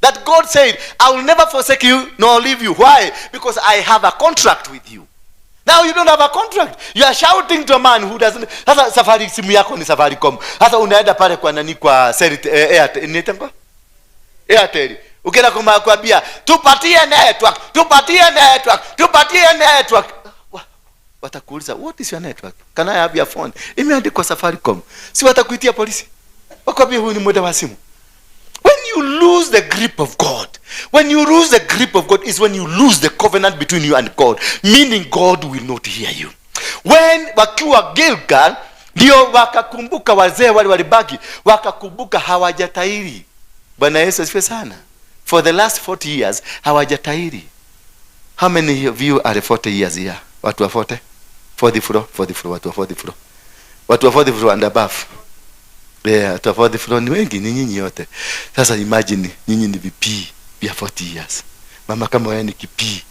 That God said, I will never forsake you nor leave you. Why? Because I have a contract with you. Now you don't have a contract. You are shouting to a man who doesn't. Sasa safari simu yako ni Safaricom. Sasa unaenda pale kwa nani, kwa Airtel, inaitwa Airtel. Ukienda kumwambia tupatie network, tupatie network, tupatie network. Watakuuliza, what is your network? Can I have your phone? Imeandikwa Safaricom. Si watakuitia polisi? Wakwambia huyu ni mwenda wa simu. When you lose the grip of God, when you lose the grip of God is when you lose the covenant between you and God, meaning God will not hear you. When wakiwa Gilgal, ndio wakakumbuka wazee wale walibaki, wakakumbuka hawajatahiri. Bwana Yesu asifiwe sana. For the last 40 years hawajatahiri. How many of you are 40 years here? Watu wa 40? 40 floor, 40 floor, watu wa 40 floor. Watu wa 40 floor and above. Yeah, watu wa 40 floor ni wengi, ni nyinyi yote. Sasa imagine nyinyi ni VP vya 40 years. Mama kama wewe ni kipi,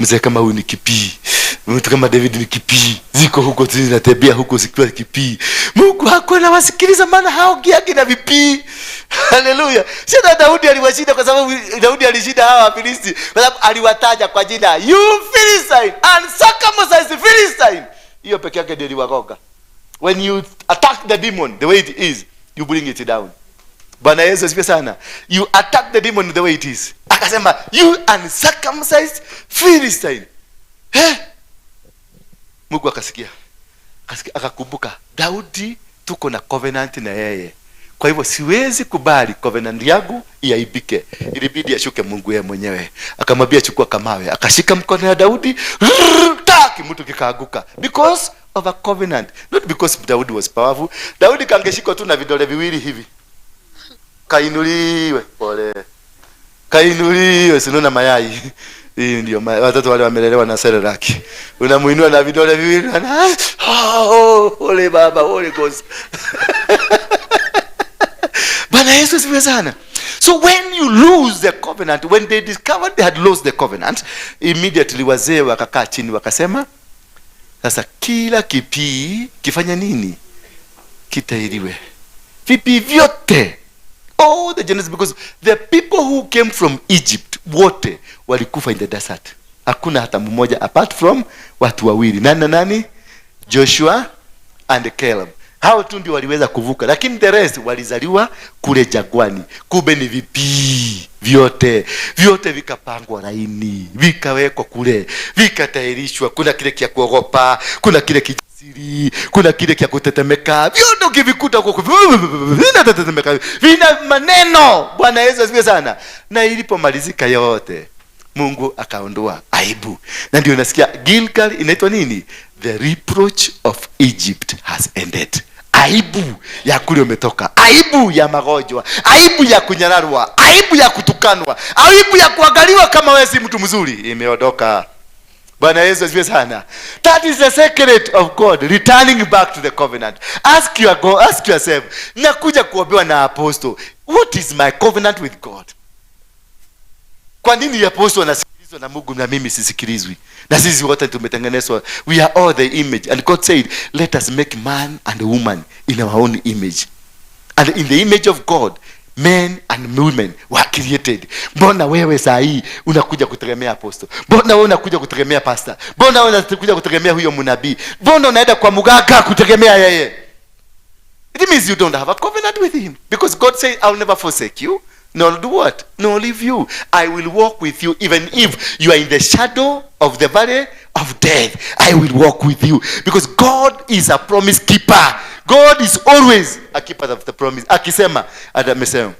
mzee kama huyu ni kipi, mtu kama David ni kipi, ziko huko zinatembea huko zikiwa kipi. Mungu hakuwa anawasikiliza maana haongeagi na VP. Haleluya. Sio Daudi aliwashinda kwa sababu Daudi alishinda hawa Wafilisti kwa sababu aliwataja kwa jina, you Philistine, uncircumcised Philistine. Hiyo peke yake ndio iliwagonga. When you attack the demon the way it is, you bring it down. Bwana Yesu asifiwe sana. You attack the demon the way it is. Akasema you uncircumcised Philistine. Mungu akasikia. Akasikia, akakumbuka Daudi tuko na covenant na yeye. Kwa hivyo siwezi kubali covenant yangu iaibike. Ilibidi ashuke Mungu yeye mwenyewe. Akamwambia chukua kamawe. Akashika mkono ya Daudi, taki mtu kikaaguka. Because of a covenant. Not because Daudi was powerful. Daudi kangeshikwa tu na vidole viwili hivi. Kainuliwe, pole. Kainuliwe, sinona mayai. Hii ndio watoto wale wamelelewa na Cerelac. Unamuinua na vidole viwili. Oh, ole baba, Holy Ghost. Bwana Yesu asifiwe sana. So when you lose the covenant, when they discovered they had lost the covenant, immediately wazee wakakaa chini wakasema, sasa kila kipii kifanya nini? Kitahiriwe. Vipii vyote. All the generations, because the people who came from Egypt wote walikufa in the desert. Hakuna hata mmoja apart from watu wawili. Nani na nani? Joshua and Caleb. Hao tu ndio waliweza kuvuka, lakini the rest walizaliwa kule jangwani. Kumbe ni vipii vyote, vyote vikapangwa laini, vikawekwa kule, vikatayarishwa. Kuna kile kia kuogopa, kuna kile kijasiri, kuna kile kia kutetemeka. Vyote ukivikuta huko vinatetemeka, vina maneno. Bwana Yesu asifiwe sana. Na ilipomalizika yote, Mungu akaondoa aibu. Na ndio nasikia Gilgal inaitwa nini? The reproach of Egypt has ended. Aibu ya kule umetoka, aibu ya magonjwa, aibu ya kunyararwa, aibu ya kutukanwa, aibu ya kuangaliwa kama wewe si mtu mzuri imeondoka. Bwana Yesu asifiwe sana. That is the secret of God, returning back to the covenant. Ask your God, ask yourself, nakuja kuombewa na apostle, what is my covenant with God? Kwa nini apostle anasikilizwa Anasikilizwa na Mungu na mimi sisikilizwi. Na sisi wote tumetengenezwa, we are all the image, and God said, "Let us make man and woman in our own image." And in the image of God men and women were created. Mbona wewe saa hii unakuja kutegemea apostle? Mbona wewe unakuja kutegemea pastor? Mbona wewe unakuja kutegemea huyo mnabii? Mbona unaenda kwa mganga kutegemea yeye? It means you don't have a covenant with him, because God said, "I'll never forsake you nor do what? Nor leave you. I will walk with you even if you are in the shadow of the valley of death. I will walk with you." Because God is a promise keeper. God is always a keeper of the promise. Akisema, amesema.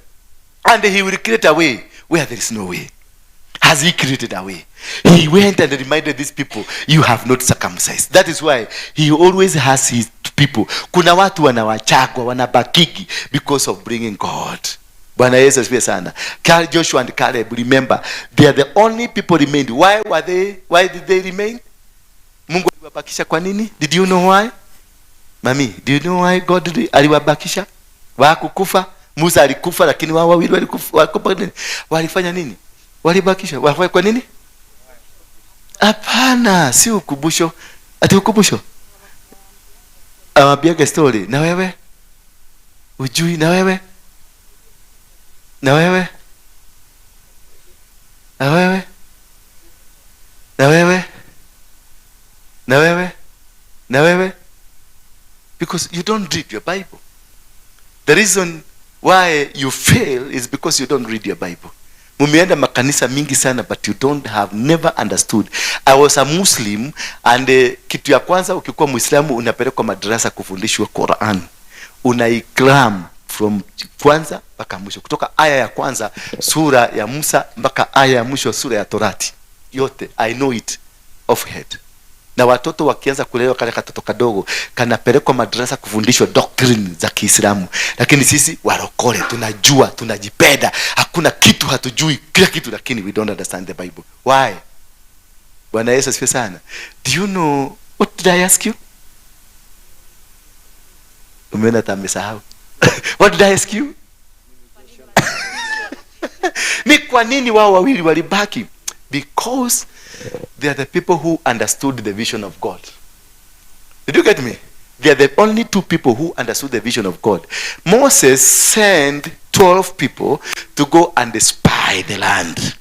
And he will create a way where there is no way. Has he created a way? He went and reminded these people, "You have not circumcised." That is why he always has his people. Kuna watu wanawachagwa, wanabakigi because of bringing God. Bwana Yesu asifiwe sana. Joshua and Caleb, remember, they are the only people remained. Why were they? Why did they remain? Mungu aliwabakisha kwa nini? Did you know why? Mami, do you know why God aliwabakisha? Wakukufa? Musa alikufa, lakini wao wawili walikufa, walikufa nini? Walifanya nini? Walibakisha. Walifanya kwa nini? Hapana, si ukumbusho. Ati ukumbusho? Awambiage story. Na wewe? Ujui na wewe? Na wewe? Na wewe? Na wewe? Na wewe? Na wewe? Because you don't read your Bible. The reason why you fail is because you don't read your Bible. Mumeenda makanisa mingi sana, but you don't have never understood. I was a Muslim, and kitu ya kwanza, ukikuwa Muislamu unapelekwa madrasa kufundishwa Quran. Unaikram from kwanza mpaka mwisho, kutoka aya ya kwanza sura ya Musa mpaka aya ya mwisho sura ya Torati. Yote I know it off head. Na watoto wakianza kulelewa, kale katoto kadogo kanapelekwa madrasa kufundishwa doctrine za Kiislamu. Lakini sisi warokole tunajua, tunajipenda, hakuna kitu hatujui, kila kitu, lakini we don't understand the Bible. Why? Bwana Yesu asifiwe sana. Do you know what did I ask you? Umeona hata amesahau. What did I ask you? Ni kwa nini wao wawili walibaki? Because they are the people who understood the vision of God. Did you get me? They are the only two people who understood the vision of God. Moses sent 12 people to go and spy the land.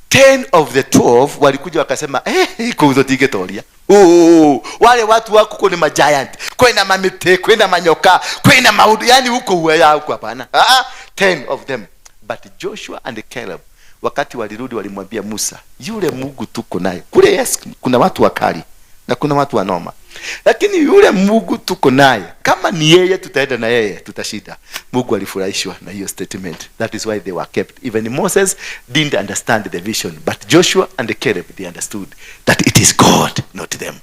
10 of the 12 walikuja wakasema, "Iko toria. Oh, wale watu wako huko ni magiant. Kwenda mamite, kwenda manyoka, kwenda maudu. Yani huko huya huko hapana." Ah, 10 of them. But Joshua and Caleb, wakati walirudi, walimwambia Musa, "Yule Mungu tuko naye kule, yes, kuna watu wakali na kuna watu wanoma, lakini yule Mungu tuko naye, kama ni yeye tutaenda na yeye, tutashinda." Mungu alifurahishwa na hiyo statement. That is why they were kept. Even Moses didn't understand the vision, but Joshua and Caleb, they understood that it is God, not them.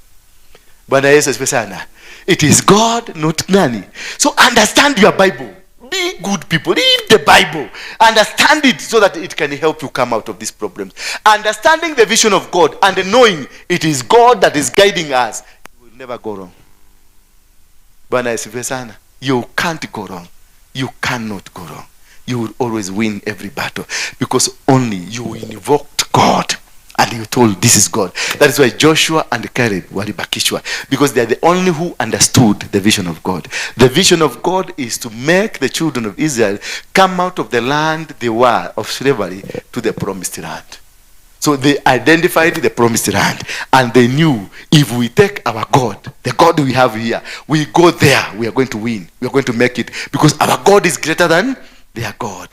Bwana Yesu asifiwe sana. It is God, not nani. So understand your Bible. Be good people. Read the Bible. Understand it so that it can help you come out of these problems. Understanding the vision of God and knowing it is God that is guiding us, you will never go wrong. Bwana asifiwe sana. You can't go wrong. You cannot go wrong. You will always win every battle because only you invoked God and you told, "This is God." That is why Joshua and Caleb walibakishwa, because they are the only who understood the vision of God. The vision of God is to make the children of Israel come out of the land they were of slavery to the promised land. So they identified the promised land and they knew, if we take our God, the God we have here, we go there, we are going to win. We are going to make it because our God is greater than their God.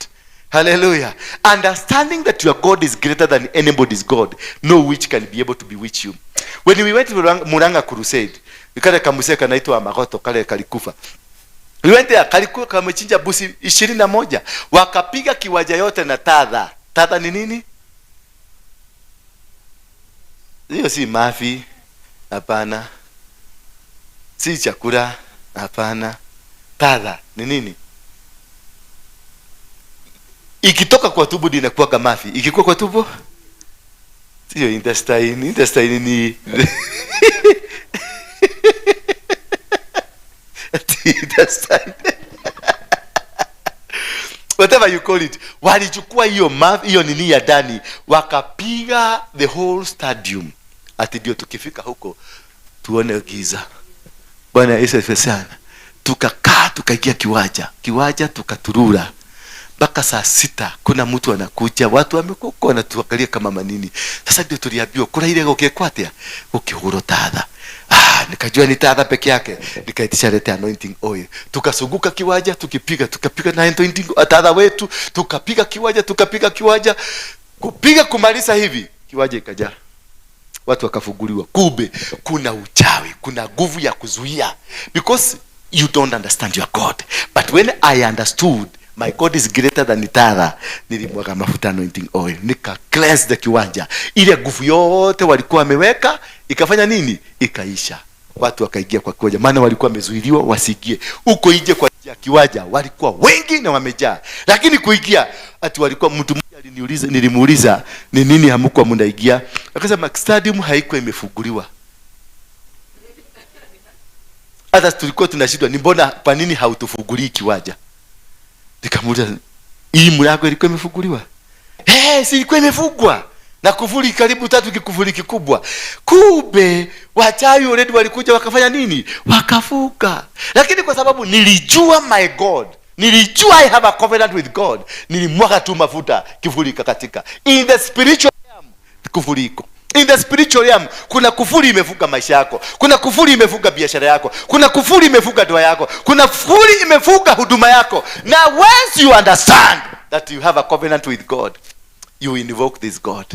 Hallelujah. Understanding that your God is greater than anybody's God, no witch can be able to bewitch you. When we went to Muranga Crusade, kale kamuse kanaitwa Magoto, kale kalikufa. We went there, kalikuwa kamechinja mbuzi 21. Wakapiga kiwanja yote na tadha. Tadha ni nini? Hiyo si mafi, hapana. Si chakula, hapana. Tadha ni nini? Ikitoka kwa tumbo ndio inakuwa mafi. Ikikuwa kwa tumbo sio intestine. Intestine ni intestine. Whatever you call it. Walichukua hiyo hiyo nini ya ndani, wakapiga the whole stadium, ati ndio tukifika huko tuone giza. Bwana Yesu asifiwe sana. Tukakaa, tukaingia kiwanja, tukaturura mpaka saa 6. Kuna mtu anakuja, watu wamekuwa wanatuangalia kama manini. Sasa ndio tuliambiwa kuraire gũgĩkwo atĩa, gũkĩhũrwo tatha. Ah, nikajua ni tatha peke yake. Nikaitisha, "Lete anointing oil." Tukazunguka kiwanja tukipiga, tukapiga na anointing tatha wetu, tukapiga kiwanja, tukapiga kiwanja, kupiga kumaliza hivi, kiwanja ikajaa, watu wakafunguliwa. Kumbe kuna uchawi, kuna nguvu ya kuzuia because you don't understand your God. But when I understood my God is greater than tatha, nilimwaga mafuta, anointing oil, nika cleanse the kiwanja. Ile nguvu yote walikuwa wameweka ikafanya nini? Ikaisha. Watu wakaingia kwa kiwanja, maana walikuwa wamezuiliwa wasiingie huko nje. Kwa ya kiwanja walikuwa wengi na wamejaa, lakini kuingia ati walikuwa, mtu mmoja aliniuliza, nilimuuliza, "Ni nini hamkuwa mnaingia?" Akasema stadium haikuwa imefunguliwa. Hata tulikuwa tunashindwa ni mbona, kwa nini hautufungulii kiwanja? Nikamuuliza, "Hii mlango ilikuwa imefunguliwa?" "Hey, si ilikuwa imefungwa na kufuli karibu tatu, kikufuli kikubwa." Kumbe wachawi already walikuja wakafanya nini? Wakafunga. Lakini kwa sababu nilijua my God, nilijua I have a covenant with God, nilimwaga tu mafuta, kifuli ikakatika. In the spiritual realm, kufuli iko. In the spiritual realm kuna kufuli imefunga maisha yako, kuna kufuli imefunga biashara yako, kuna kufuli imefunga ndoa yako, kuna kufuli imefunga huduma yako. Na once you understand that you have a covenant with God, you invoke this God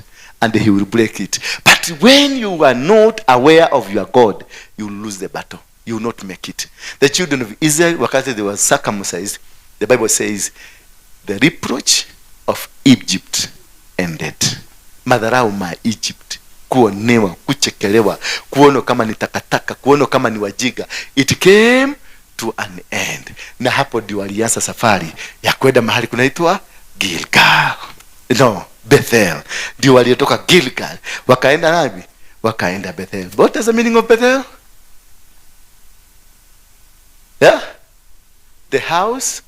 and he will break it. But when you are not aware of your God, you will lose the battle. You will not make it. The children of Israel, wakati they were circumcised, the Bible says the reproach of Egypt ended. Madharau ma Egypt, kuonewa, kuchekelewa, kuonwa kama ni takataka, kuonwa kama ni wajiga, it came to an end. Na hapo ndio walianza safari ya kwenda mahali kunaitwa Gilgal, no, Bethel. Ndio waliotoka Gilgal wakaenda nabi, wakaenda Bethel. What is the meaning of Bethel? Yeah, the house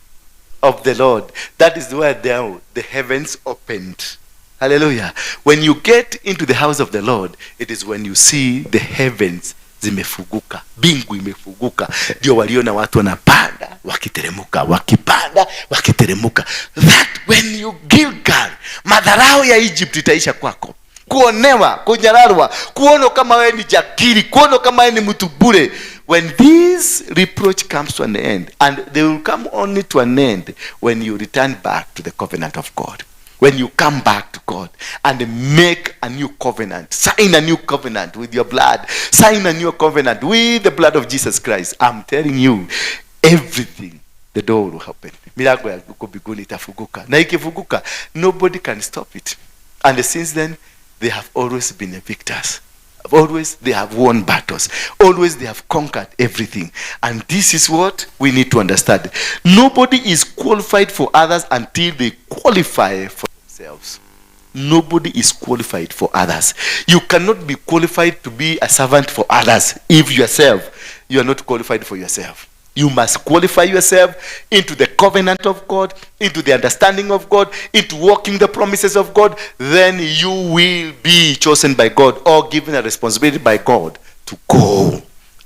of the Lord. That is where the heavens opened. Hallelujah. When you get into the house of the Lord, it is when you see the heavens zimefunguka, mbingu imefunguka. Ndio waliona watu wanapanda wakiteremuka, wakipanda wakiteremuka. That when you Gilgal, madharau ya Egypt itaisha kwako, kuonewa, kunyararwa, kuonwa kama wewe ni jagiri, kuonwa kama wewe ni mtu bure. When this reproach comes to an end, and they will come only to an end when you return back to the covenant of God, when you come back to God and make a new covenant, sign a new covenant with your blood, sign a new covenant with the blood of Jesus Christ, I'm telling you, everything, the door will open. Milango ya huko mbinguni itafunguka, na ikifunguka, nobody can stop it. And since then they have always been victors. Always they have won battles. Always they have conquered everything. And this is what we need to understand. Nobody is qualified for others until they qualify for themselves. Nobody is qualified for others. You cannot be qualified to be a servant for others if yourself you are not qualified for yourself. You must qualify yourself into the covenant of God, into the understanding of God, into walking the promises of God. Then you will be chosen by God or given a responsibility by God to go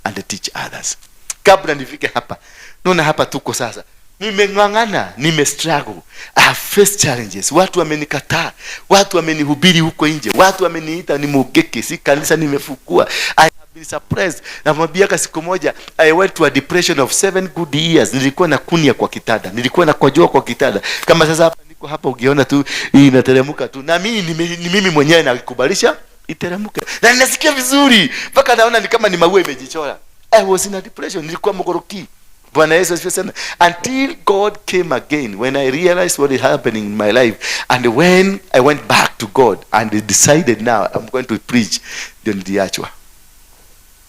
and teach others. Kabla nifike hapa, naona hapa tuko sasa, nimeng'ang'ana, nime struggle. I have faced challenges. Watu wamenikataa, watu wamenihubiri huko nje, watu wameniita ni mugeke, si kanisa nimefukua. I have been suppressed. Namwambiaga siku moja I went to a depression of 7 good years. Nilikuwa na kunia kwa kitanda, nilikuwa na kojoa kwa kitanda. Kama sasa hapa niko hapa, ukiona tu hii inateremka tu, na mimi ni mimi mwenyewe nakubalisha iteremke na ninasikia vizuri mpaka naona ni kama ni maua imejichora. I was in a depression, nilikuwa mgoroki. Bwana Yesu asifiwe sana. Until God came again, when I realized what is happening in my life, and when I went back to God and decided now I'm going to preach, ndio niliachwa.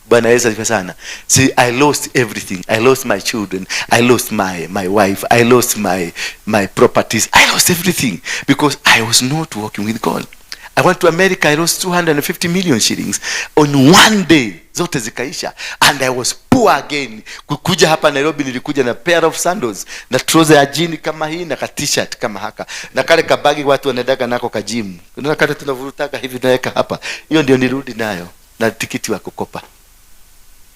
Bwana Yesu asifiwe sana. See, I lost everything. I lost my children. I lost my wife. I lost my properties. I lost everything because I was not walking with God. I went to America. I lost 250 million shillings on one day. Zote zikaisha and I was poor again. Kukuja hapa Nairobi nilikuja na pair of sandals na trouser ya jean kama hii na ka t-shirt kama haka na kale kabagi watu wanaendaga nako ka gym. Unaona kale tunavurutaga hivi, naweka hapa. Hiyo ndio nirudi nayo na tikiti wa kukopa.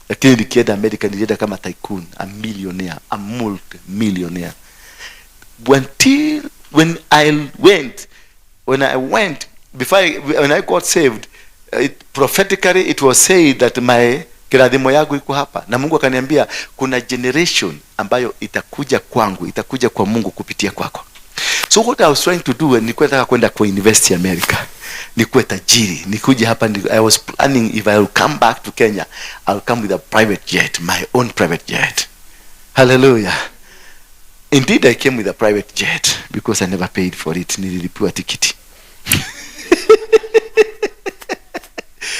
Lakini nikienda America nilienda kama tycoon, a millionaire, a multi millionaire. Until when I went, when I got saved, prophetically it was said that my kirathimo yangu iko hapa, na Mungu akaniambia kuna generation ambayo itakuja kwangu, itakuja kwa Mungu kupitia kwako. So what I was trying to do, nilikuwa nataka kwenda ku invest America, nikuwe tajiri, nikuje hapa. I was planning if I will come back to Kenya, I'll come with a private jet, my own private jet. Hallelujah. Indeed, I came with a private jet because I never paid for it. Nililipiwa tikiti.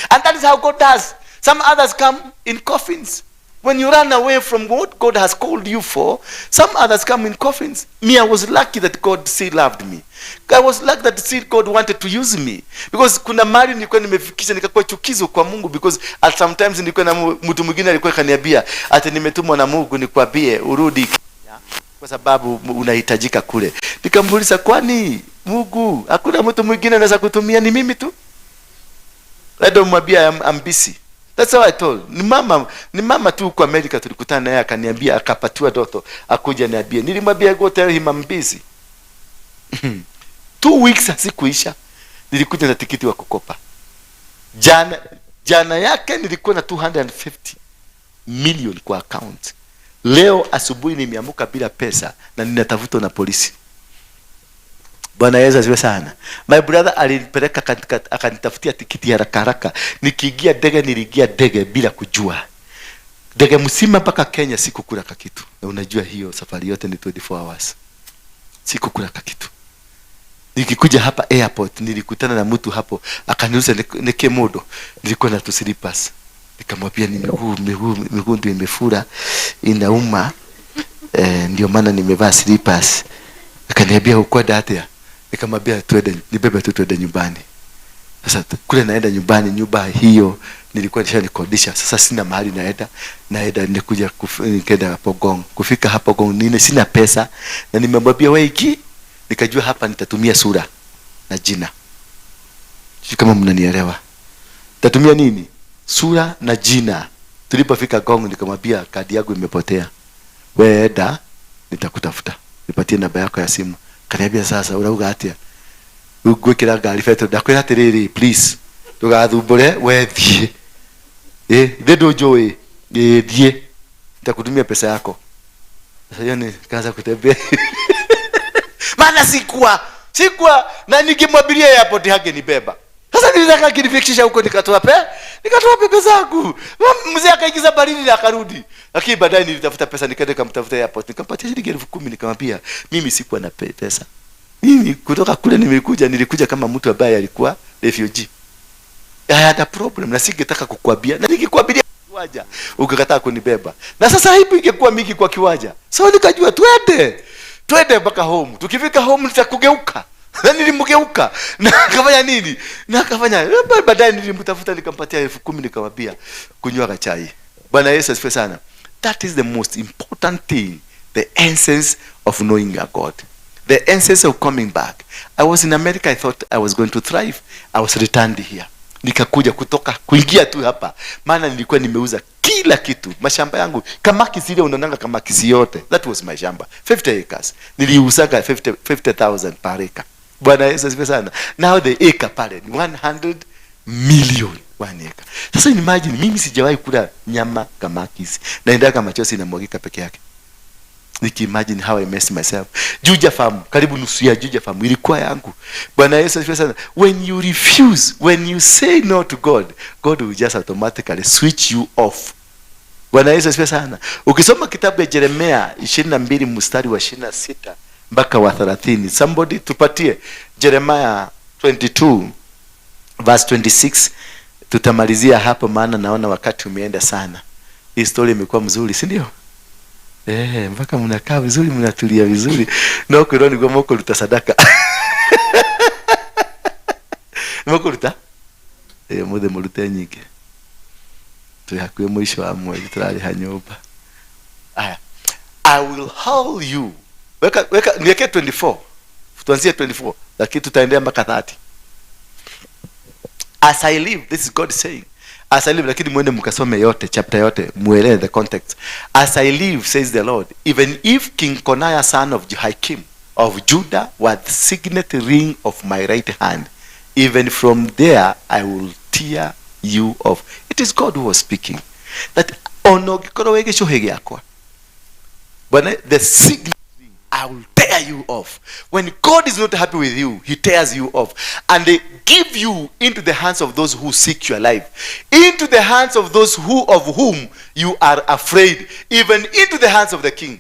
And that is how God does. Some others come in coffins. When you run away from what God has called you for, some others come in coffins. Me, I was lucky that God still loved me. I was lucky that still God wanted to use me. Because kuna mali nilikuwa nimefikisha nikakuwa chukizo kwa Mungu, because at sometimes nilikuwa na mtu mwingine alikuwa kaniambia ati nimetumwa na Mungu nikwambie urudi Kenya kwa sababu unahitajika kule. Nikamuuliza, kwani Mungu hakuna mtu mwingine anaweza kutumia, ni mimi tu? Labda mwambie I'm busy. That's how I told. Ni mama tu huko Amerika tulikutana naye akaniambia, akapatiwa ndoto akuja niambie. Nilimwambia, go tell him I'm busy. 2 weeks hazikuisha, nilikuja na tikiti wa kukopa. Jana jana yake nilikuwa na 250 million kwa account. Leo asubuhi nimeamka bila pesa na ninatafutwa na polisi. Bwana Yesu asifiwe sana. My brother alinipeleka akanitafutia tikiti haraka haraka. Nikiingia ndege, niliingia ndege bila kujua. Ndege mzima mpaka Kenya sikukula kakitu. Na unajua hiyo safari yote ni 24 hours. Sikukula kakitu. Nikikuja hapa airport nilikutana na mtu hapo, akaniuliza nike modo. Nilikuwa na tu slippers. Nikamwambia ni miguu ndio imefura, inauma. Ndio maana nimevaa slippers. Akaniambia, ukwenda atia? Nikamwambia, twende, nibebe tu twende nyumbani. Sasa kule naenda nyumbani, nyumba hiyo nilikuwa nishanikodisha. Sasa sina mahali naenda, naenda nikuja nikaenda hapo Ngong. Kufika hapo Ngong nini, sina pesa na nimemwambia wewe iki, nikajua hapa nitatumia sura na jina. Sijui kama mnanielewa. Nitatumia nini? Sura na jina. Tulipofika Ngong nikamwambia kadi yangu imepotea. Wewe enda, nitakutafuta. Nipatie namba yako ya simu. Kaniambia, sasa urauga atia? Ngwikira ngari betro. Ndakwira atiriri, please ndugathumbure, we thiĩ. Ĩ ndũnjũĩ? Ĩ, thiĩ, nitakutumia pesa yako. Sasa hiyo nikaanza kutembea, maana sikuwa na nikimwambilia airport hangenibeba. Sasa nilitaka kinifikisha huko, nikatoa pepe zangu. Mzee akaingiza baridi na akarudi. Lakini baadaye nilitafuta pesa, nikaenda nikamtafuta airport, nikampatia shilingi 10,000, nikamwambia mimi sikuwa na pesa. Mimi kutoka kule nimekuja, nilikuja kama mtu ambaye alikuwa refugee. I had a problem na singetaka kukwambia, na nikikwambia kiwanja ukakataa kunibeba, na sasa hivi ingekuwa mingi kwa kiwanja. So nikajua twende twende mpaka home, tukifika home nitakugeuka. Na nilimgeuka na akafanya nini, na akafanya. Baadaye nilimtafuta, nikampatia 10,000, nikamwambia kunywa chai. Bwana Yesu asifiwe sana. That is the most important thing, the essence of knowing your God, the essence of coming back. I was in America, I thought I was going to thrive. I was returned here. Nikakuja kutoka kuingia tu hapa, maana nilikuwa nimeuza kila kitu, mashamba yangu kamaki zile unaonanga kamaki yote, that was my shamba, 50 acres. Niliuzaga 50 50,000 per acre. Bwana Yesu asifiwe sana. Now the acre pale ni 100 million, one acre. Sasa imagine, mimi sijawahi kula nyama kamakisi, naendaga machozi inamwagika peke yake nikiimagine how I messed myself. Juja Farm, karibu nusu ya Juja Farm ilikuwa yangu. Bwana Yesu asifiwe sana. When you refuse, when you say no to God, God will just automatically switch you off. Bwana Yesu asifiwe sana. Ukisoma kitabu ya Jeremia 22 mstari wa 26 mpaka wa 30. Somebody tupatie Jeremiah 22 verse 26. Tutamalizia hapo maana naona wakati umeenda sana. Hii story imekuwa mzuri, si ndio? Mpaka mnakaa vizuri, mnatulia vizuri. No kwirwo niguo mũkũruta sadaka. Mũkũruta? Mũthĩ mũrute nyingĩ. Tũrĩ hakuhĩ mũico wa mweri tũrarĩha nyũmba. Aya, I will haul you. Weka weka niweke 24. Tuanzie 24 lakini tutaendelea mpaka 30. As I live, this is God saying. As I live, lakini mwende mkasome yote, chapter yote, muelewe the context. As I live, says the Lord, even if King Coniah, son of Jehoiakim of Judah, were the signet ring of my right hand, even from there I will tear you off. It is God who was speaking. That ona ũngĩkorwo wĩ gĩcũhĩ gĩakwa, Bwana, the signet ring, I will tear you off. When God is not happy with you, he tears you off and they give you into the hands of those who seek your life, into the hands of those who of whom you are afraid, even into the hands of the king.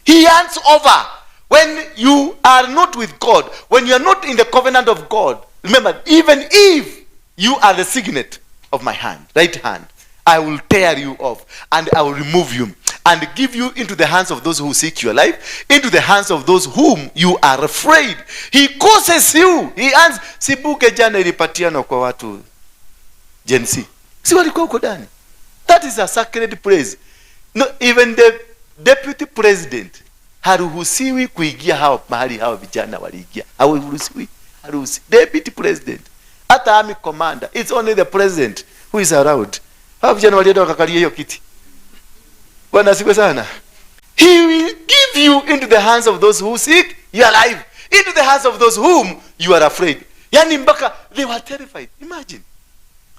He hands over. When you are not with God, when you are not in the covenant of God, remember, even if you are the signet of my hand, right hand, I will tear you off and I will remove you and give you into the hands of those who seek your life, into the hands of those whom you are afraid. He causes you. He hands. Si bunge jana ilipatiana kwa watu Gen Z. Si walikuwa huko ndani. That is a sacred place. No, even the deputy president haruhusiwi kuingia hao mahali hao vijana waliingia. Haruhusiwi. Haruhusiwi. Deputy president. Hata army commander. It's only the president who is allowed. Hao vijana walienda wakakalia hiyo kiti. Bwana asifiwe sana. He will give you into the hands of those who seek your life, into the hands of those whom you are afraid. Yani mpaka they were terrified. Imagine.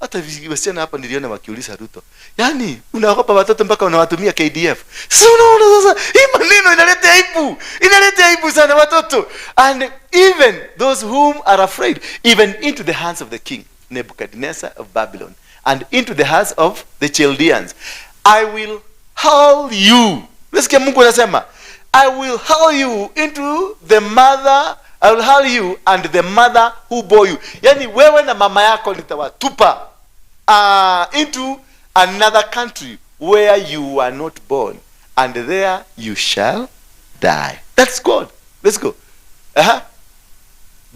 Hata wasichana hapa niliona wakiuliza Ruto, yaani unaogopa watoto mpaka unawatumia KDF. Sasa unaona sasa hii maneno inaleta aibu, inaleta aibu sana watoto. And even those whom are afraid, even into the hands of the king Nebuchadnezzar of Babylon, and into the hands of the Chaldeans. I will hurl you. Nasikia Mungu anasema, I will hurl you into the mother, I will hurl you and the mother who bore you. Yani wewe na mama yako nitawatupa into another country where you were not born, and there you shall die. That's God. Let's go.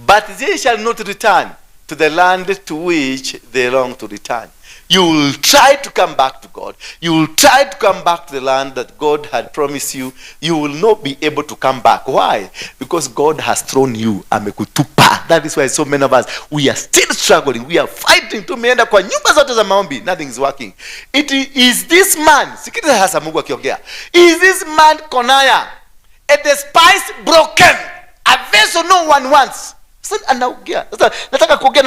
But they shall not return to the land to which they long to return. You will try to come back to God. You will try to come back to the land that God had promised you. You will not be able to come back. Why? Because God has thrown you. Amekutupa. That is why so many of us, we are still struggling. We are fighting. Tumeenda kwa nyumba zote za maombi. Nothing is working. It is this man. Sikiliza sasa Mungu akiongea. Is this man Coniah, a despised, broken, a vessel no one wants. Sasa anaongea. Sasa nataka kuongea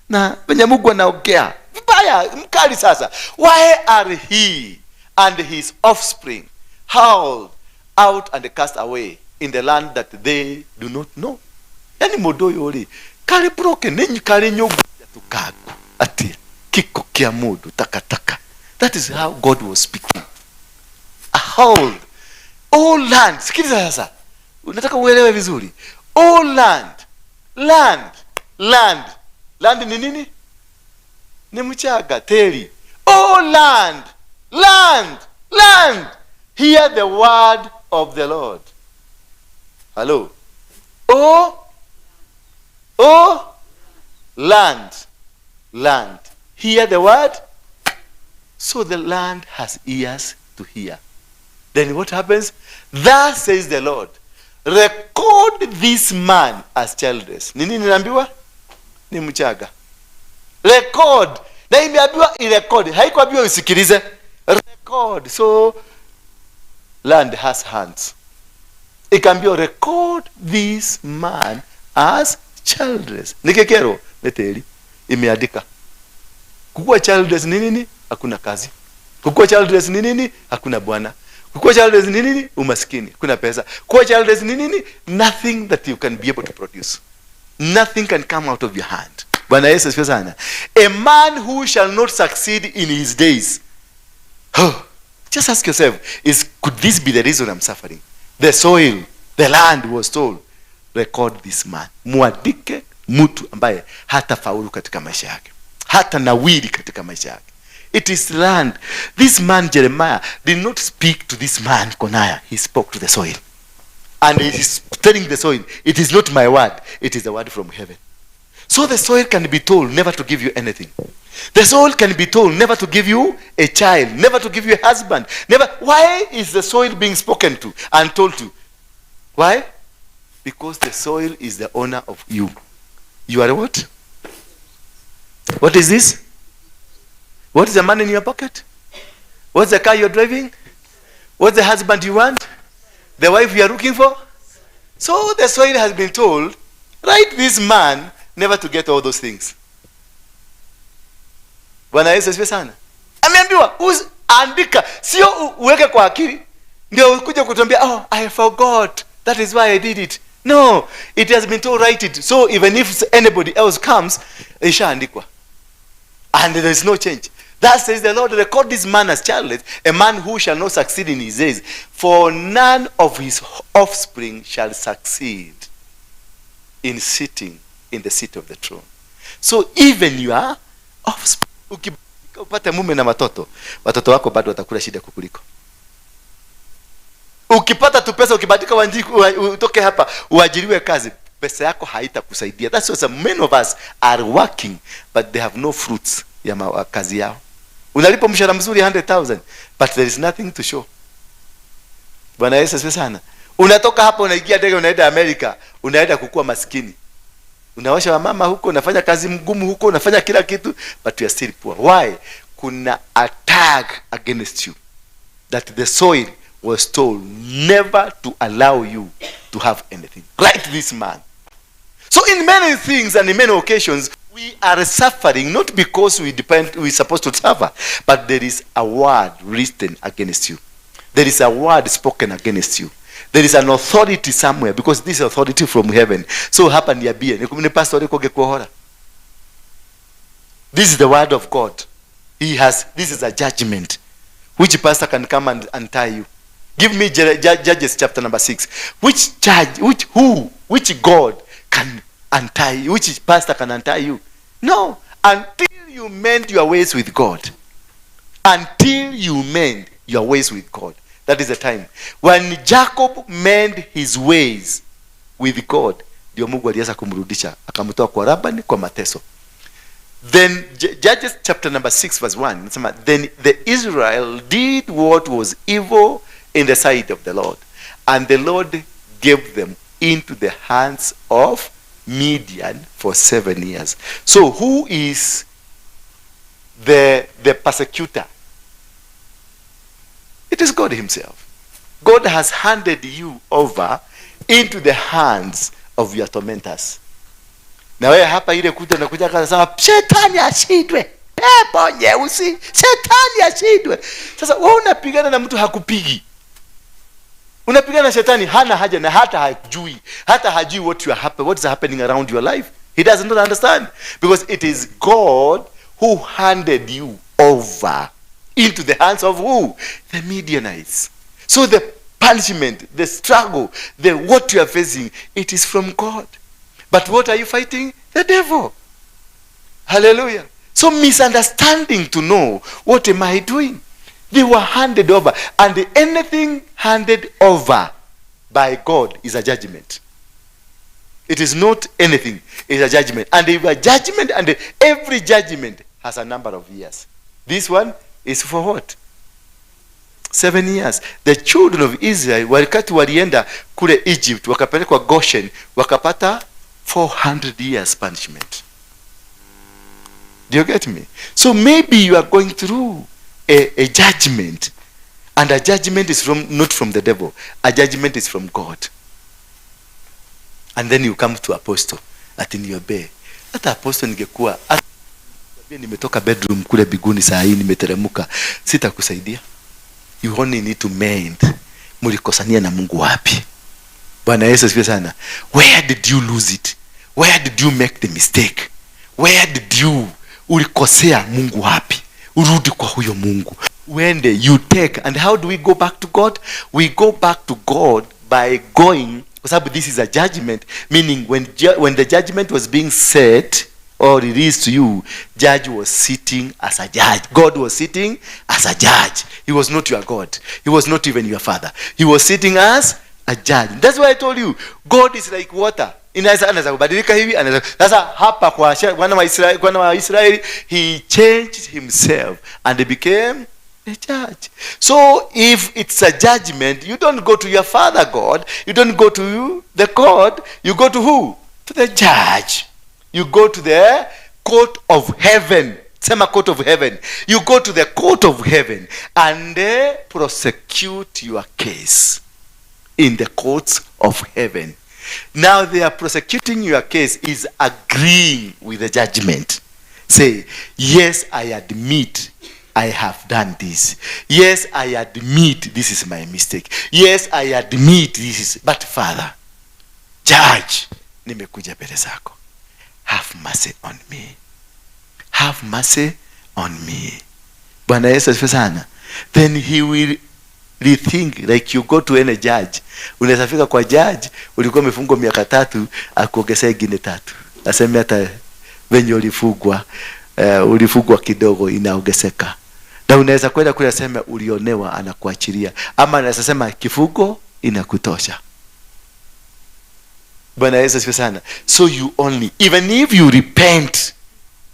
na venye Mungu anaongea. Vibaya, mkali sasa. Why are he and his offspring hurled out and cast away in the land that they do not know? Yani mũndũ ũyũ rĩ, karĩ broken, nĩ karĩ nyũngũ tukagu atia kiko kia mũndũ takataka. That is how God was speaking. Hurled. All land. Sikiliza sasa. Unataka uelewe vizuri. All land. Land. Land. Land ni nini? Ni mchanga, teri. Oh land, land, land. Hear the word of the Lord. Hello. Oh, oh, land, land. Hear the word. So the land has ears to hear. Then what happens? Thus says the Lord, record this man as childless. Nini ninaambiwa? Ni mchanga. Record. Na imeambiwa irecord. Haikuambiwa usikilize. Record. So land has hands. Ikaambiwa record this man as childless. Nikekero neteli imeandika. Kukuwa childless ni nini? Hakuna kazi. Kukuwa childless ni nini? Hakuna bwana. Kukuwa childless ni nini? Umaskini. Hakuna pesa. Kukuwa childless ni nini? Nothing that you can be able to produce. Nothing can come out of your hand. Bwana Yesu asifiwe sana. A man who shall not succeed in his days. Oh, just ask yourself, is could this be the reason I'm suffering? The soil, the land was told, record this man. Muandike mtu ambaye hatafaulu katika maisha yake, hata nawiri katika maisha yake. It is land. This man Jeremiah did not speak to this man Coniah. He spoke to the soil. And he is telling the soil, it is not my word, it is the word from heaven. So the soil can be told never to give you anything. The soil can be told never to give you a child, never to give you a husband. Never. Why is the soil being spoken to and told to? Why? Because the soil is the owner of you. You are what? What is this? What is the money in your pocket? What's the car you're driving? What's the husband you want? The wife you are looking for? So the soil has been told, write this man never to get all those things. Bwana Yesu asifiwe sana. Ameambiwa andika, sio uweke kwa akili ndio ukuje kutuambia, "Oh, I forgot. That is why I did it." No, it has been told, write it. So even if anybody else comes, ishaandikwa. And there is no change. That says the Lord, record this man as childless, a man who shall not succeed in his days, for none of his offspring shall succeed in sitting in the seat of the throne. So even your offspring, ukipata mume na watoto, watoto wako bado watakula shida kukuliko. Ukipata tu pesa, ukibahatika utoke hapa uajiriwe kazi, pesa yako haitakusaidia. That's why some many of us are working but they have no fruits ya kazi yao. Unalipa mshahara mzuri 100,000 but there is nothing to show. Bwana Yesu asifiwe sana. Unatoka hapa unaingia ndege unaenda Amerika, unaenda kukua maskini. Unaosha wamama huko, unafanya kazi mgumu huko, unafanya kila kitu, but you are still poor. Why? Kuna attack against you that the soil was told never to allow you to have anything. Write this man. So in many things and in many occasions, we are suffering not because we depend, we're supposed to suffer, but there is a word written against you. There is a word spoken against you. There is an authority somewhere, because this is authority from heaven. So hapa niambie, ni pastor yuko gekuohora. This is the word of God. This is a judgment. Which pastor can come and untie you? Give me Judges chapter number 6. Which judge, which who, which God can untie you? Which pastor can untie you? No. Until you mend your ways with God. Until you mend your ways with God. That is the time. When Jacob mend his ways with God, ndio Mungu aliweza kumrudisha, akamtoa kwa Laban kwa mateso. Then Judges chapter number 6 verse 1, inasema, then the Israel did what was evil in the sight of the Lord, and the Lord gave them into the hands of Midian for 7 years. So who is the persecutor? It is God himself. God has handed you over into the hands of your tormentors. Na wewe hapa ile kuja na kuja kasema shetani ashindwe, pepo nyeusi, shetani ashindwe. Sasa wewe unapigana na mtu hakupigi. Unapigana na shetani, hana haja na hata hajui. Hata hajui what is happening around your life. He does not understand, because it is God who handed you over into the hands of who? The Midianites. So the punishment, the struggle, the what you are facing, it is from God. But what are you fighting? The devil. Hallelujah. So misunderstanding to know, what am I doing? They were handed over. And anything handed over by God is a judgment. It is not anything. It's a judgment. And if a judgment, and every judgment has a number of years. This one is for what? 7 years. The children of Israel, wakati walienda kule Egypt, wakapelekwa Goshen, wakapata 400 years punishment. Do you get me? So maybe you are going through a judgment, and a judgment is not from the devil. A judgment is from God. And then you come to apostle ati niombe. Hata apostle ningekuwa, hata nimetoka bedroom kule biguni saa hii nimeteremka, sitakusaidia. You only need to mend. Mlikosania na Mungu wapi? Bwana Yesu asifiwe sana. Where did you lose it? Where did you make the mistake? Where did you ulikosea Mungu wapi? Urudi kwa huyo Mungu. Uende, you take. And how do we go back to God? We go back to God by going, kwa sababu this is a judgment, meaning when the judgment was being set or released to you, judge was sitting as a judge. God was sitting as a judge. He was not your God. He was not even your father. He was sitting as a judge. That's why I told you, God is like water. Inaweza, anaweza kubadilika hivi, anaweza. Sasa hapa kwa wana wa Israeli, he changed himself and he became a judge. So if it's a judgment, you don't go to your father God, you don't go to the court, you go to who? To the judge. You go to the court of heaven. Sema court of heaven. You go to the court of heaven and prosecute your case in the courts of heaven. Now they are prosecuting your case is agreeing with the judgment. Say, yes, I admit I have done this. Yes, I admit this is my mistake. Yes, I admit this is... But Father, judge, nimekuja mbele zako. Have mercy on me. Have mercy on me. Bwana Yesu asifiwe sana. Then he will rethink, like you go to any judge. Unaweza fika kwa judge, ulikuwa umefungwa miaka 3, akuongezea ingine 3. Aseme hata venye ulifungwa kidogo inaongezeka. Na unaweza kwenda kule aseme ulionewa, anakuachilia. Ama anaweza sema kifungo inakutosha. Bwana Yesu asifiwe sana. So you only, even if you repent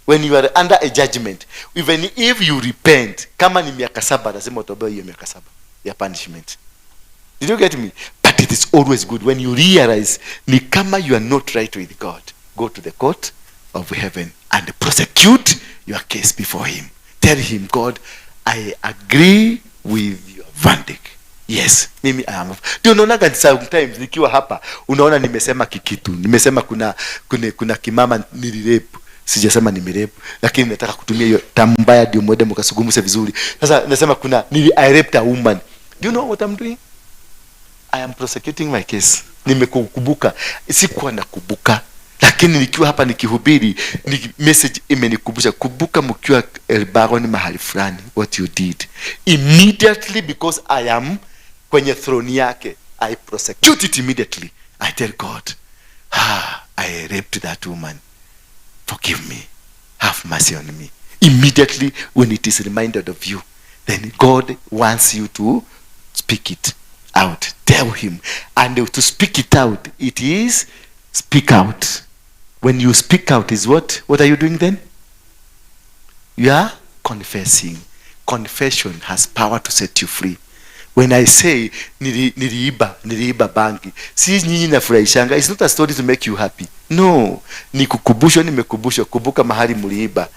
when you are under a judgment, even if you repent, kama ni miaka 7, lazima utobewe hiyo miaka 7 ya punishment. Did you get me? But it is always good when you realize ni kama you are not right with God, go to the court of heaven and prosecute your case before him. Tell him, God, I agree with your verdict. Yes, mimi I am. Ndio unaonaga sometimes nikiwa hapa, unaona nimesema kikitu, nimesema kuna kimama nilirape. Sijasema nimerape, lakini nataka kutumia hiyo term mbaya ndio mwende mkasugumuse vizuri. Sasa nasema kuna nili, I raped a woman. Do you know what I'm doing? I am prosecuting my case. Nimekukumbuka, sikuwa nakumbuka, lakini nikiwa hapa nikihubiri, ni message imenikumbusha, kumbuka mkiwa Elbagon mahali fulani what you did. Immediately, because I am kwenye throne yake, I prosecute it immediately. I tell God, I raped that woman. Forgive me. Have mercy on me. Immediately when it is reminded of you, then God wants you to speak it out. Tell him. And to speak it out, it is speak out. When you speak out is what? What are you doing then? You are confessing. Confession has power to set you free. When I say niliiba bangi, si nyinyi nafurahishanga. It's not a story to make you happy. No, ni kukumbushwa, nimekumbusha, kumbuka mahali mliiba.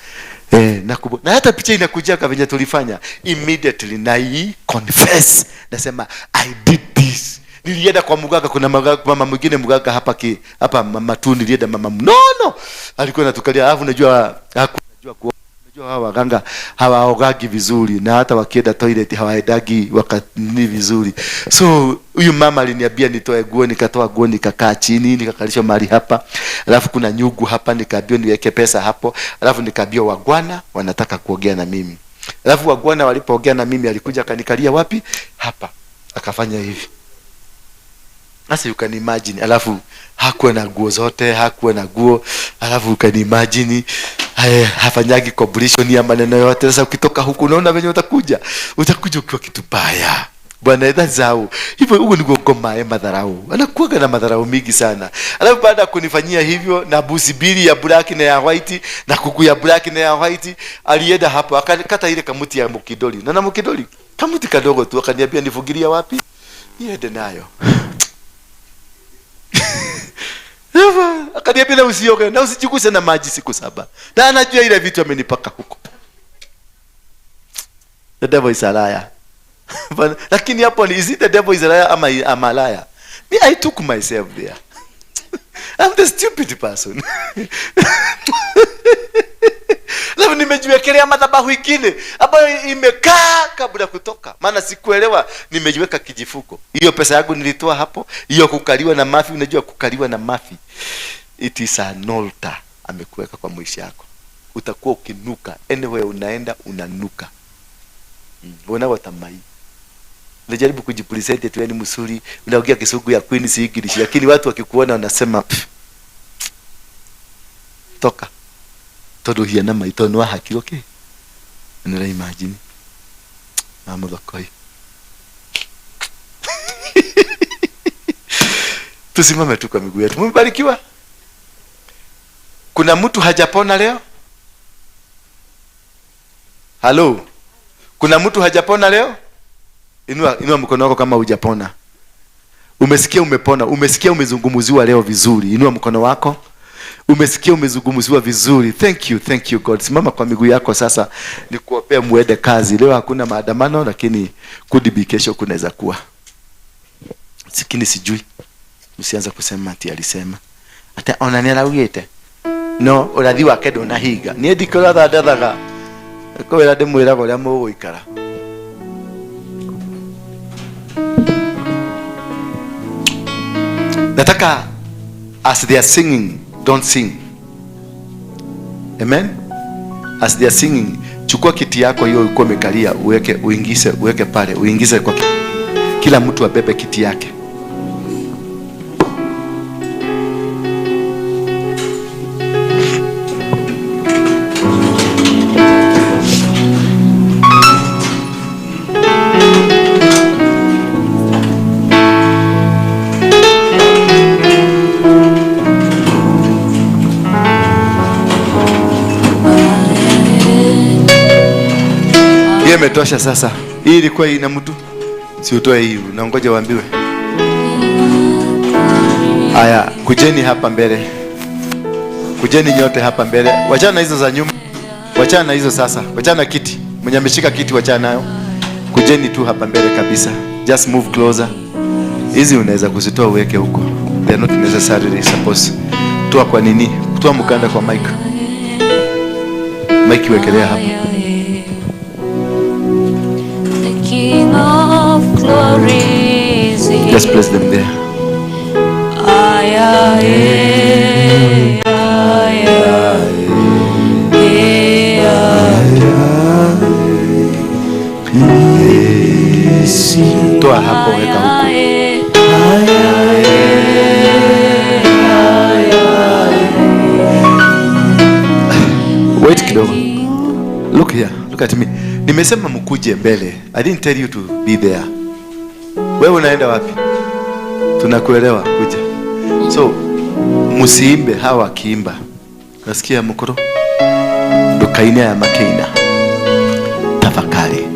Na hata picha inakuja kwa venye tulifanya. Immediately na I confess. Nasema I did this. Nilienda kwa mganga, kuna mama mwingine mganga hapa hapa mama tu, nilienda mama mnono. Alikuwa anatukalia, alafu unajua hakujua kuoga. Unajua hawa waganga hawaogagi vizuri, na hata wakienda toilet hawaendagi wakati vizuri. So huyu mama aliniambia nitoe nguo, nikatoa nguo, nikakaa chini, nikakalishwa mahali hapa. Alafu kuna nyugu hapa, nikaambiwa niweke pesa hapo. Alafu nikaambiwa wagwana wanataka kuongea na mimi. Alafu wagwana walipoongea na mimi, alikuja akanikalia wapi? Hapa. Akafanya hivi. Sasa you can imagine. Alafu hakuwa na nguo zote, hakuwa na nguo. Alafu you can imagine, hafanyagi completion ya maneno yote. Sasa ukitoka huku unaona venye utakuja. Utakuja ukiwa kitu baya. Bwana, that's how. Hivyo huko ni ngoma ya madharau. Anakuwa na madharau mingi sana. Alafu baada ya kunifanyia hivyo na busi mbili ya black na ya white na kuku ya black na ya white, alienda hapo akakata ile kamuti ya mukidoli. Na na mukidoli kamuti kadogo tu, akaniambia nifugilia wapi? Niende nayo. Akaniambia na usioge na usijiguse na maji siku 7. Na anajua ile vitu amenipaka huko. The devil is a liar. But, lakini hapo ni, is it the devil is a liar ama I'm a liar? Me, I took myself there. I'm the stupid person. Alafu nimejiwekelea madhabahu ingine ambayo imekaa kabla kutoka. Maana sikuelewa, nimejiweka kijifuko. Hiyo pesa yangu nilitoa hapo, hiyo kukaliwa na mafi. Unajua kukaliwa na mafi, it is an altar amekuweka kwa maisha yako. Utakuwa ukinuka anywhere unaenda, unanuka. Unaona tamai. Unajaribu kujipresent tu, yani msuri, unaongea Kisugu ya Queen si English, lakini watu wakikuona wanasema pff, toka. Tondu hiana maito no haki, okay? Nira imagine. Amuthokoi. Tusimame tu kwa miguu yetu. Mmebarikiwa? Kuna mtu hajapona leo? Hello? Kuna mtu hajapona leo? Inua mkono wako kama hujapona. Umesikia umepona, umesikia umezungumziwa leo vizuri. Inua mkono wako. Umesikia umezungumziwa vizuri. Thank you, thank you God. Simama kwa miguu yako sasa, nikuombea muende kazi. Leo hakuna maandamano, lakini could be kesho kunaweza kuwa. Sikini sijui. Msianza kusema ati alisema. Ata ona ni araugite. No, urathi wake ndunahinga. Niĩ ndikũratha ndathaga. Kwĩra ndĩmwĩraga ũrĩa mũgũikara. Nataka as they are singing, don't sing. Amen. As they are singing, chukua kiti yako hiyo ulikuwa umekalia, uweke, uingize, uweke pale, uingize kwa kila mtu abebe kiti yake. Imetosha sasa. Hii ilikuwa ina mtu. Si utoe hii, unangoja uambiwe. Aya, kujeni hapa mbele. Kujeni nyote hapa mbele. Wachana na hizo za nyuma. Wachana na hizo sasa. Wachana na kiti. Mwenye ameshika kiti wachana nayo. Kujeni tu hapa mbele kabisa. Just move closer. Hizi unaweza kuzitoa uweke huko. They are not necessarily supposed. Toa kwa nini? Toa mkanda kwa mic. Mic wekelea hapa. King of glory is here. Just place them there. Ay, ay, ay, ay, ay. Toa hapo weka huko. Wait kidogo. Look here, look at me. Nimesema mkuje mbele. I didn't tell you to be there. Wewe unaenda wapi? Tunakuelewa, kuja. So, musiimbe hawa wakiimba. Nasikia mkoro? Ndukaine ya makeina. Tafakari.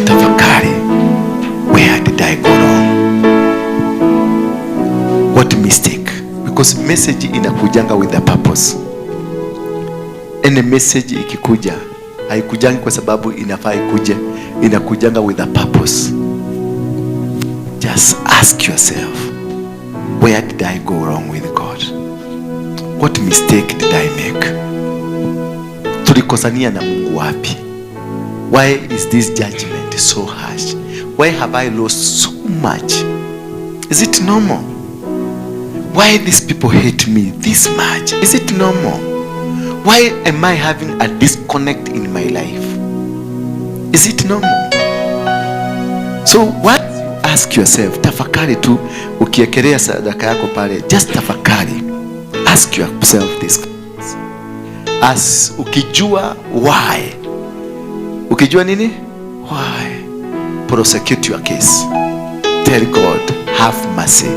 Tafakari. Where did I go wrong? What mistake? Because message inakujanga with a purpose. Any message ikikuja, haikujangi kwa sababu inafaa ikuje, inakujanga with a purpose. Just ask yourself, where did I go wrong with God? What mistake did I make? Tulikosania na Mungu wapi? Why is this judgment so harsh? Why have I lost so much? Is it normal? Why these people hate me this much? Is it normal? Why am I having a disconnect in my life? Is it normal? So what you ask yourself, tafakari tu, ukiekelea sadaka yako pale, just tafakari. Ask yourself this. As ukijua why. Ukijua nini? Why? Prosecute your case. Tell God, have mercy.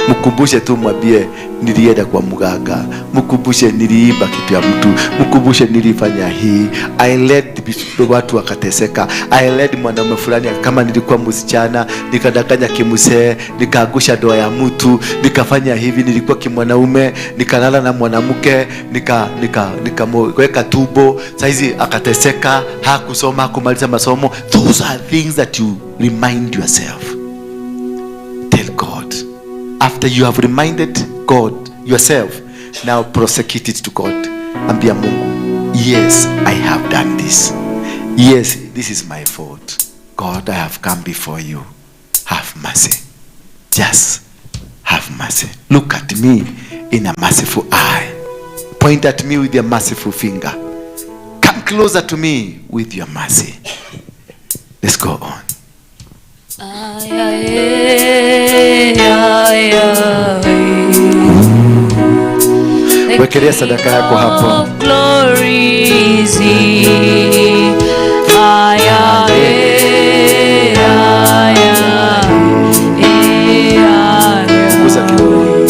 Mkumbushe tu, mwambie nilienda kwa mganga, mkumbushe niliiba kitu ya mtu, mkumbushe nilifanya hii, I led watu wakateseka, I led mwanaume fulani kama nilikuwa msichana, nikadanganya kimsee, nikaangusha ndoa ya mtu, nikafanya hivi, nilikuwa kimwanaume, nikalala na mwanamke, nikamweka tubo, saizi akateseka, hakusoma, hakumaliza masomo. Those are things that you remind yourself. Tell God. After you have reminded God yourself, now prosecute it to God. Ambia Mungu, yes, I have done this. Yes, this is my fault. God, I have come before you. Have mercy. Just have mercy. Look at me in a merciful eye. Point at me with your merciful finger. Come closer to me with your mercy. Let's go on. Ay, ay, ay, ay. Wekelea sadaka yako hapo. Glory is he. Ay, ay, ay, ay, ay. Guza kidogo.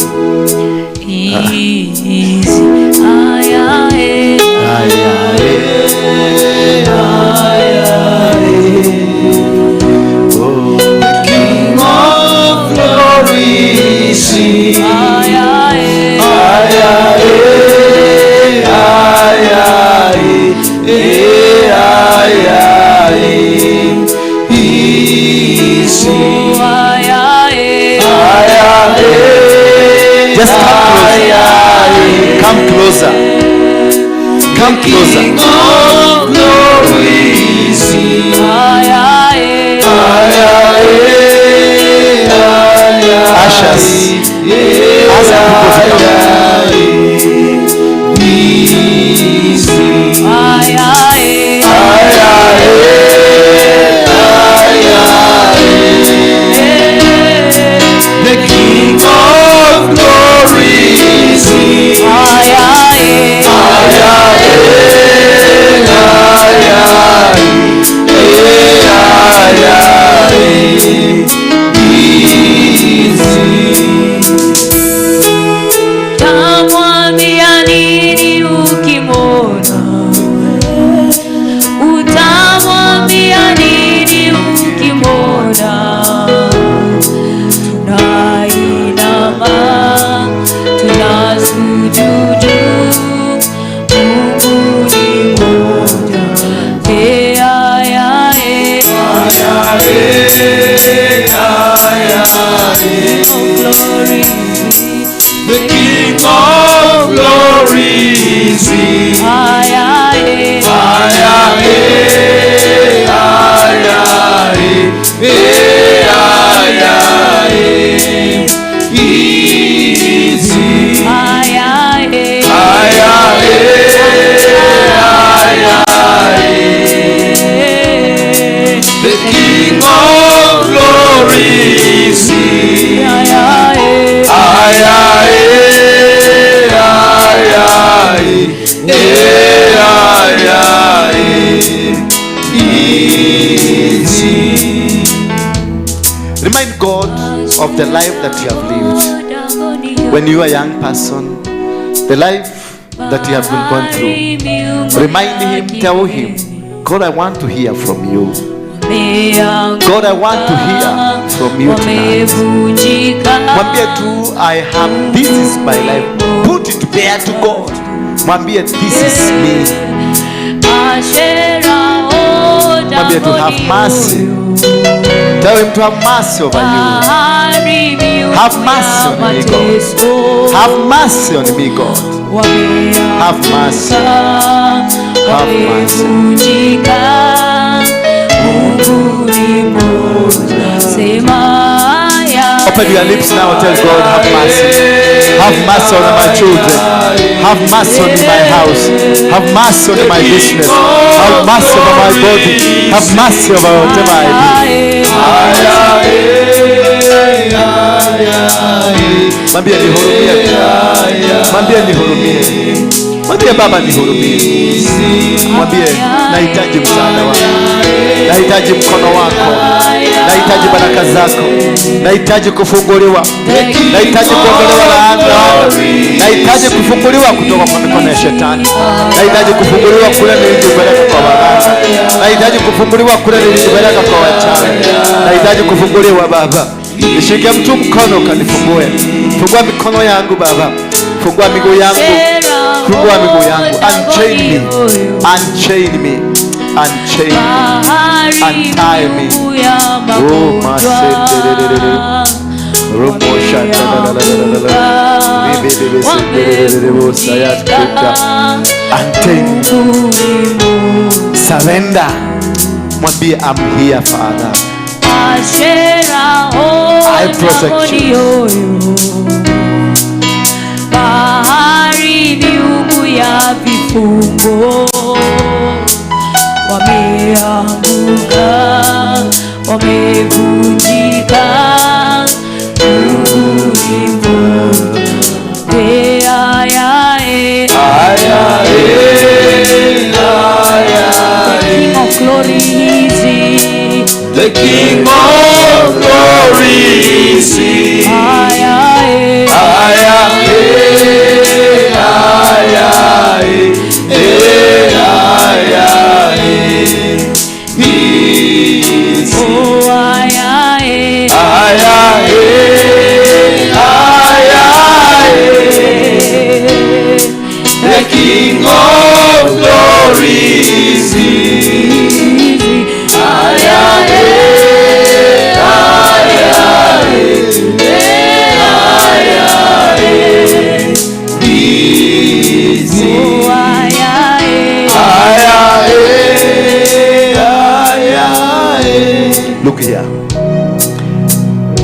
closer. Come closer. King of glory is here. Ushers, ask people to come. The King of glory is here. Utamwambia nini ukimwona? Utamwambia nini ukimwona? Tunainama, tunasujudu, Mungu ni mmoja. Eh, aya, eh. Oh, glory. The King of glory is here. Aya, eh. Aya, eh, aya, eh, eh, aya, eh, is here. Aya, eh. Aya, eh, aya, eh. The King of glory is here. Aya, eh. Aya, eh, aya, eh, eh, aya, eh, is here. Remind God of the life that you have lived. When you are a young person, the life that you have been going through. Remind Him, tell Him, "God, I want to hear from you. God, I want to hear from you tonight." Mwambie tu, "I have, this is my life." Put it bare to God. Mwambie, "This is me." Mwambie to have mercy. Tell Him to have mercy over you. Have mercy on me, God. Have mercy on me, God. Have mercy. Have mercy. Mungu ni mmoja. Sema Open your lips now. Tell God, "Have mercy. Have mercy on my children. Have mercy on my house. Have mercy on my business. Have mercy over my body. Have mercy over whatever I do." Mwambie nihurumie. Mwambie nihurumie. Mwambie Baba nihurumie. Mwambie nahitaji msaada wako. Nahitaji mkono wako. Nahitaji baraka zako. Nahitaji kufunguliwa. Nahitaji kuondolewa laana. Nahitaji kufunguliwa kutoka kwa mikono ya shetani. Nahitaji kufunguliwa kule nilijipeleka kwa waganga. Nahitaji kufunguliwa kule nilijipeleka kwa wachawi. Nahitaji kufunguliwa Baba. Nishike mtu mkono ukanifungue. Fungua mikono yangu Baba. Fungua miguu yangu. Fungua miguu yangu. Unchain me. Unchain me. Unchain me. Untie me. Oh, masendererere. Robo shata la la la la la la. Bebe sendererere sayat kuta. Unchain me. Surrender. Mwambie, "I'm here, Father. I protect you." Bahari miungu ya vifungo wameanguka, wamevunjika. Mungu ni mmoja. Eh, aya, eh. The King of glory is here. The King of glory is here. Aya, eh. Aya, eh, aya, eh, eh, aya, eh, is here. Oh, aya,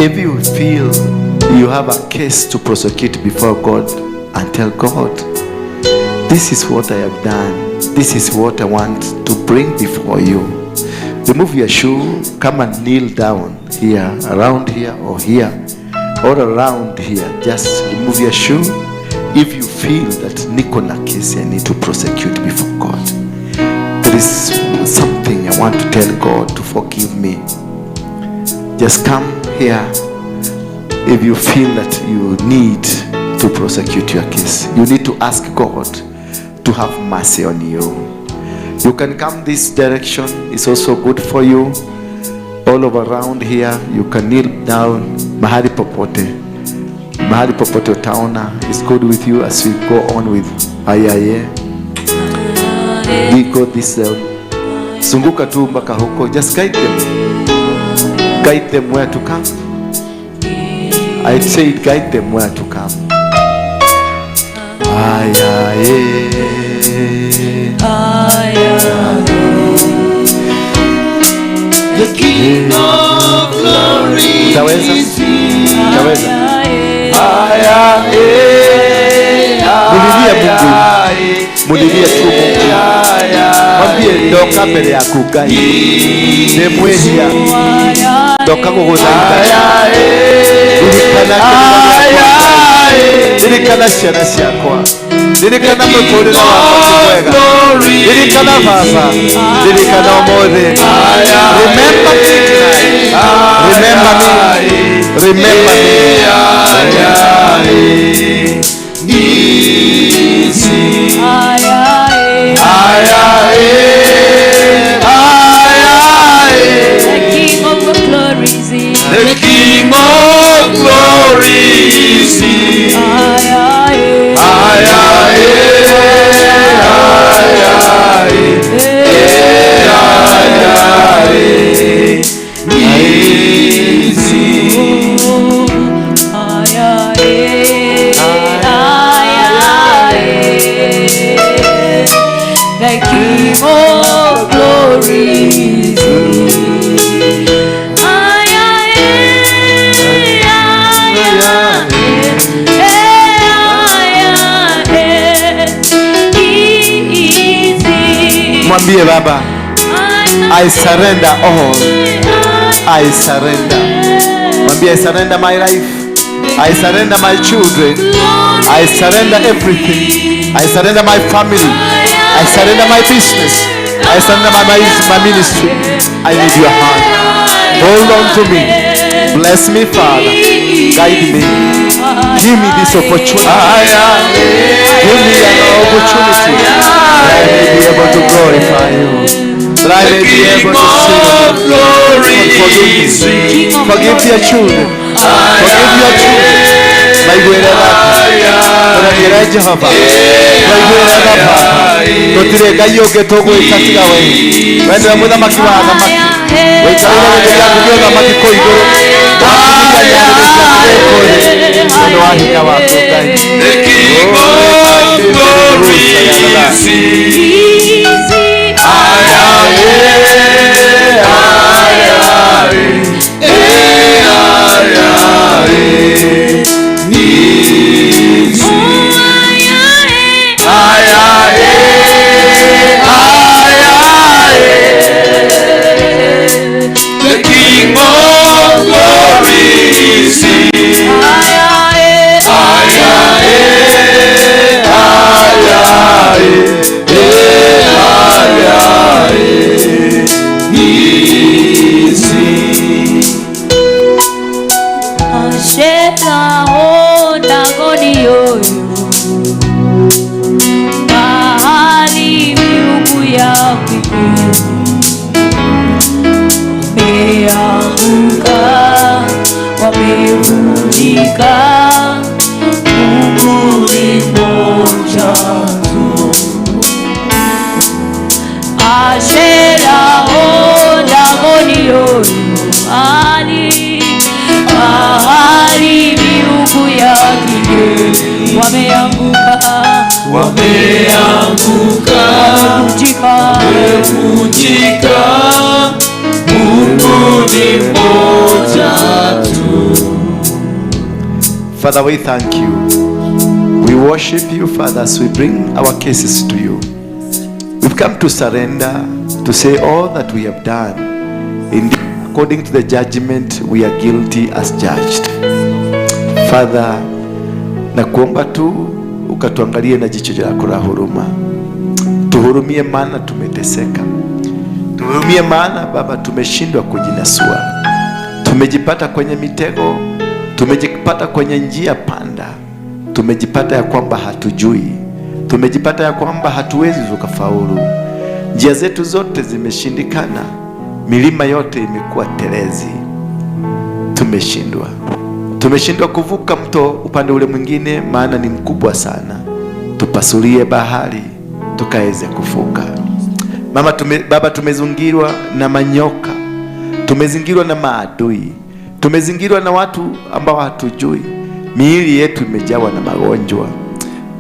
If you feel you have a case to prosecute before God and tell God, this is what I have done, this is what I want to bring before you. Remove your shoe, come and kneel down here, around here or here, or around here. Just remove your shoe if you feel that niko na case I need to prosecute before God. There is something I want to tell God to forgive me. Just come here if you feel that you need to prosecute your case. You need to ask God to have mercy on you. You can come this direction. It's also good for you. All over around here, you can kneel down mahali popote. Mahali popote utaona. It's good with you as we go on with ayaye. We go this zunguka tu mpaka huko. Just guide them. Guide them where to come. I say guide them where to come. Ayaye. Ayaye. The King of Glory. Utaweza? Utaweza? Ayaye. Mulilie Mungu. Mulilie tu Mungu. Mwambie ndoka mbere yaku Ngai. Ndĩ mwĩhia. Ndoka gũgũthaitha. Ririkana kĩrĩra gĩakwa. Ririkana ciana ciakwa. Ririkana mũtũrĩre wakwa ti mwega. Ririkana baba. Ririkana ũmũthĩ. Remember me tonight. Remember me. Remember me. Ayaye. The King of Glory is here. The King of Glory is here. Ayaye. Ayaye, ayaye, ayaye, is here. Ayaye. Ayaye. The King of Glory is here. Ayaye. Ayaye. Ayaye. He is here. Mwambie Baba, I surrender all. I surrender. Mwambie I surrender my life. I surrender my children. I surrender everything. I surrender my family. I surrender my business. I surrender my ministry. I need your hand. Hold on to me. Bless me, Father. Guide me. Give me this opportunity. Give me an opportunity that I may be able to glorify you. That I may be able to see you. Forgive me. Forgive your children. Forgive your children. Maiguĩre tha, tũragiĩre Jehova, maiguĩre tha Baba. Gũtirĩ Ngai ũngĩ tũgwĩta tiga we. We nĩwe mũthamaki wa athamaki, wĩikarĩire gĩtĩ gĩaku gĩa ũthamaki kũu igũrũ, wakinyia nyaarĩrĩ ciaku gũkũ thĩ nĩ ũndũ wa hinya waku Ngai. The King of Glory is here. Ayaye, ayaye, ayaye, is here. Ayaye, ayaye, the King of Glory is here. Ayaye, ayaye, ayaye, is here. Ashera ondagoni yoyo mahali miungu ya kigeni wameanguka, wamevunjika. Mungu ni mmoja tu. Ashera ondagoni yoyo mahali mahali miungu ya kigeni wameanguka, Wameanguka, wamevunjika. wamevunjika. Mungu ni mmoja tu. Father, we thank you. We worship you, Father, as we bring our cases to you. We've come to surrender, to say all that we have done. Indeed, according to the judgment, we are guilty as judged. Father, nakuomba tu ukatuangalie na jicho lako la huruma. Tuhurumie maana tumeteseka. Tuhurumie maana Baba tumeshindwa kujinasua. Tumejipata kwenye mitego, tumejipata kwenye njia panda, tumejipata ya kwamba hatujui, tumejipata ya kwamba hatuwezi tukafaulu. Njia zetu zote zimeshindikana, milima yote imekuwa telezi. Tumeshindwa, tumeshindwa kuvuka mto upande ule mwingine, maana ni mkubwa sana. Tupasulie bahari tukaweze kuvuka. Baba, tumezingirwa na manyoka, tumezingirwa na maadui, tumezingirwa na watu ambao hatujui. Miili yetu imejawa na magonjwa,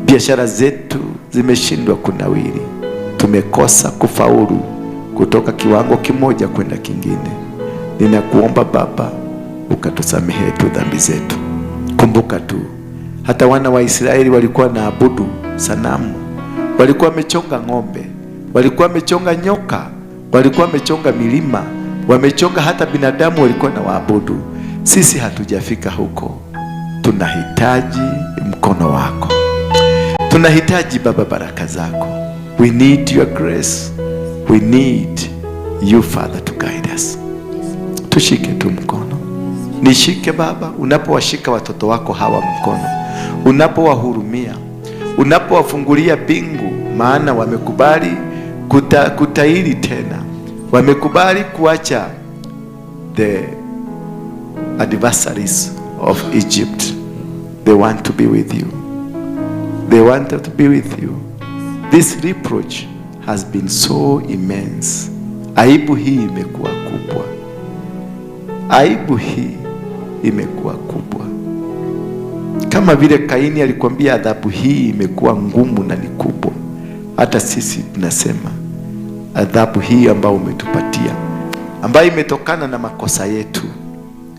biashara zetu zimeshindwa kunawiri, tumekosa kufaulu kutoka kiwango kimoja kwenda kingine. Ninakuomba Baba, ukatusamehe tu dhambi zetu. Kumbuka tu hata wana wa Israeli walikuwa na abudu sanamu, walikuwa wamechonga ng'ombe, walikuwa wamechonga nyoka, walikuwa wamechonga milima, wamechonga hata binadamu walikuwa na waabudu. Sisi hatujafika huko. Tunahitaji mkono wako, tunahitaji Baba baraka zako. We need your grace, we need you, Father, to guide us. Tushike tu mkono, nishike Baba, unapowashika watoto wako hawa mkono, unapowahurumia, unapowafungulia mbingu, maana wamekubali kutahiri tena, wamekubali kuacha the adversaries of Egypt. They want to be with you. They want to be with you. This reproach has been so immense. Aibu hii imekuwa kubwa. Aibu hii imekuwa kubwa. Kama vile Kaini alikwambia adhabu hii imekuwa ngumu na ni kubwa, hata sisi tunasema adhabu hii ambayo umetupatia, ambayo imetokana na makosa yetu,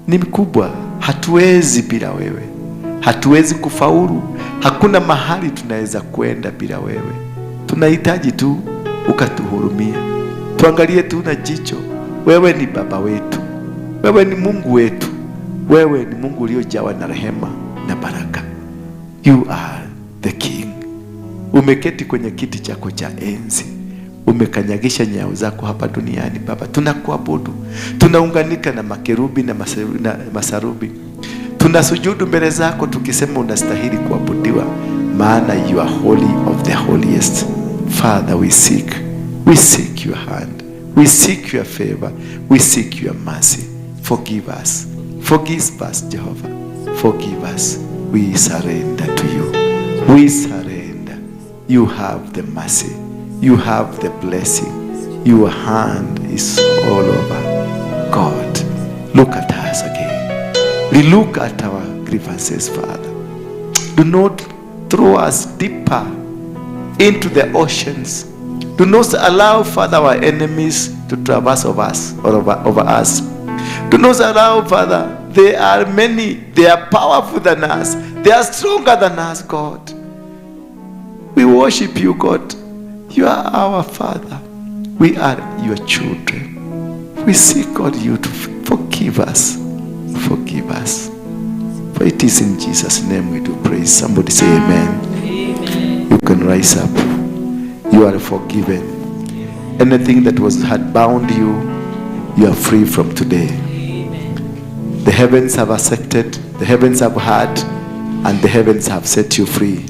ni mkubwa. Hatuwezi bila wewe, hatuwezi kufaulu. Hakuna mahali tunaweza kwenda bila wewe. Tunahitaji tu ukatuhurumie, tuangalie tu na jicho. Wewe ni Baba wetu, wewe ni Mungu wetu, wewe ni Mungu uliojawa na rehema na baraka. You are the King. Umeketi kwenye kiti chako cha enzi, umekanyagisha nyayo zako hapa duniani. Baba, tunakuabudu, tunaunganika na makerubi na masarubi, tunasujudu mbele zako tukisema unastahili kuabudiwa, maana you are holy of the holiest. Father, we seek your hand, we seek your favor, we seek your mercy. Forgive us, forgive us, Jehovah, forgive us. We surrender to you, we surrender. You have the mercy, you have the blessing. Your hand is all over. God, look at us again. Relook at our grievances, Father. Do not throw us deeper into the oceans. Do not allow, Father, our enemies to traverse over us or over us. Do not allow, Father, they are many, they are powerful than us, they are stronger than us, God. We worship you, God. You are our Father. We are your children. We seek, God, you to forgive us. Forgive us. For it is in Jesus' name we do pray. Somebody say amen. Amen. You can rise up. You are forgiven. Anything that was had bound you, you are free from today. Amen. The heavens have accepted, the heavens have heard, and the heavens have set you free.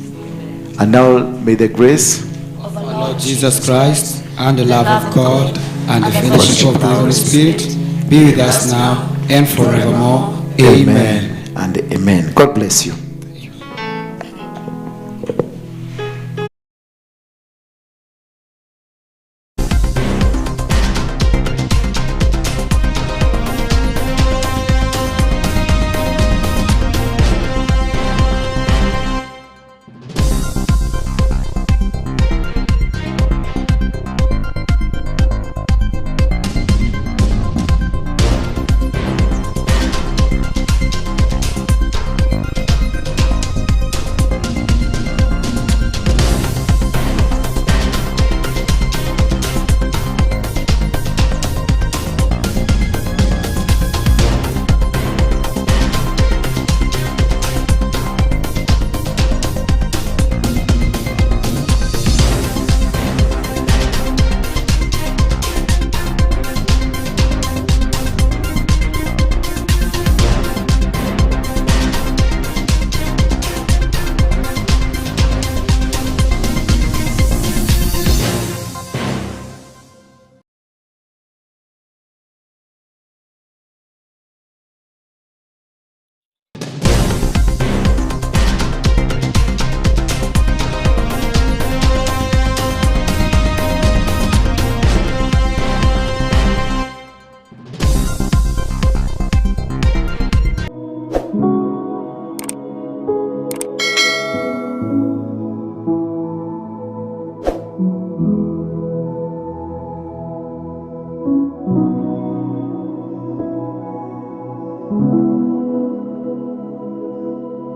And now may the grace Of our Our Lord Jesus Christ, and the love of God, and the fellowship of the Holy Spirit be with us now and forevermore. Amen. And amen. God bless you.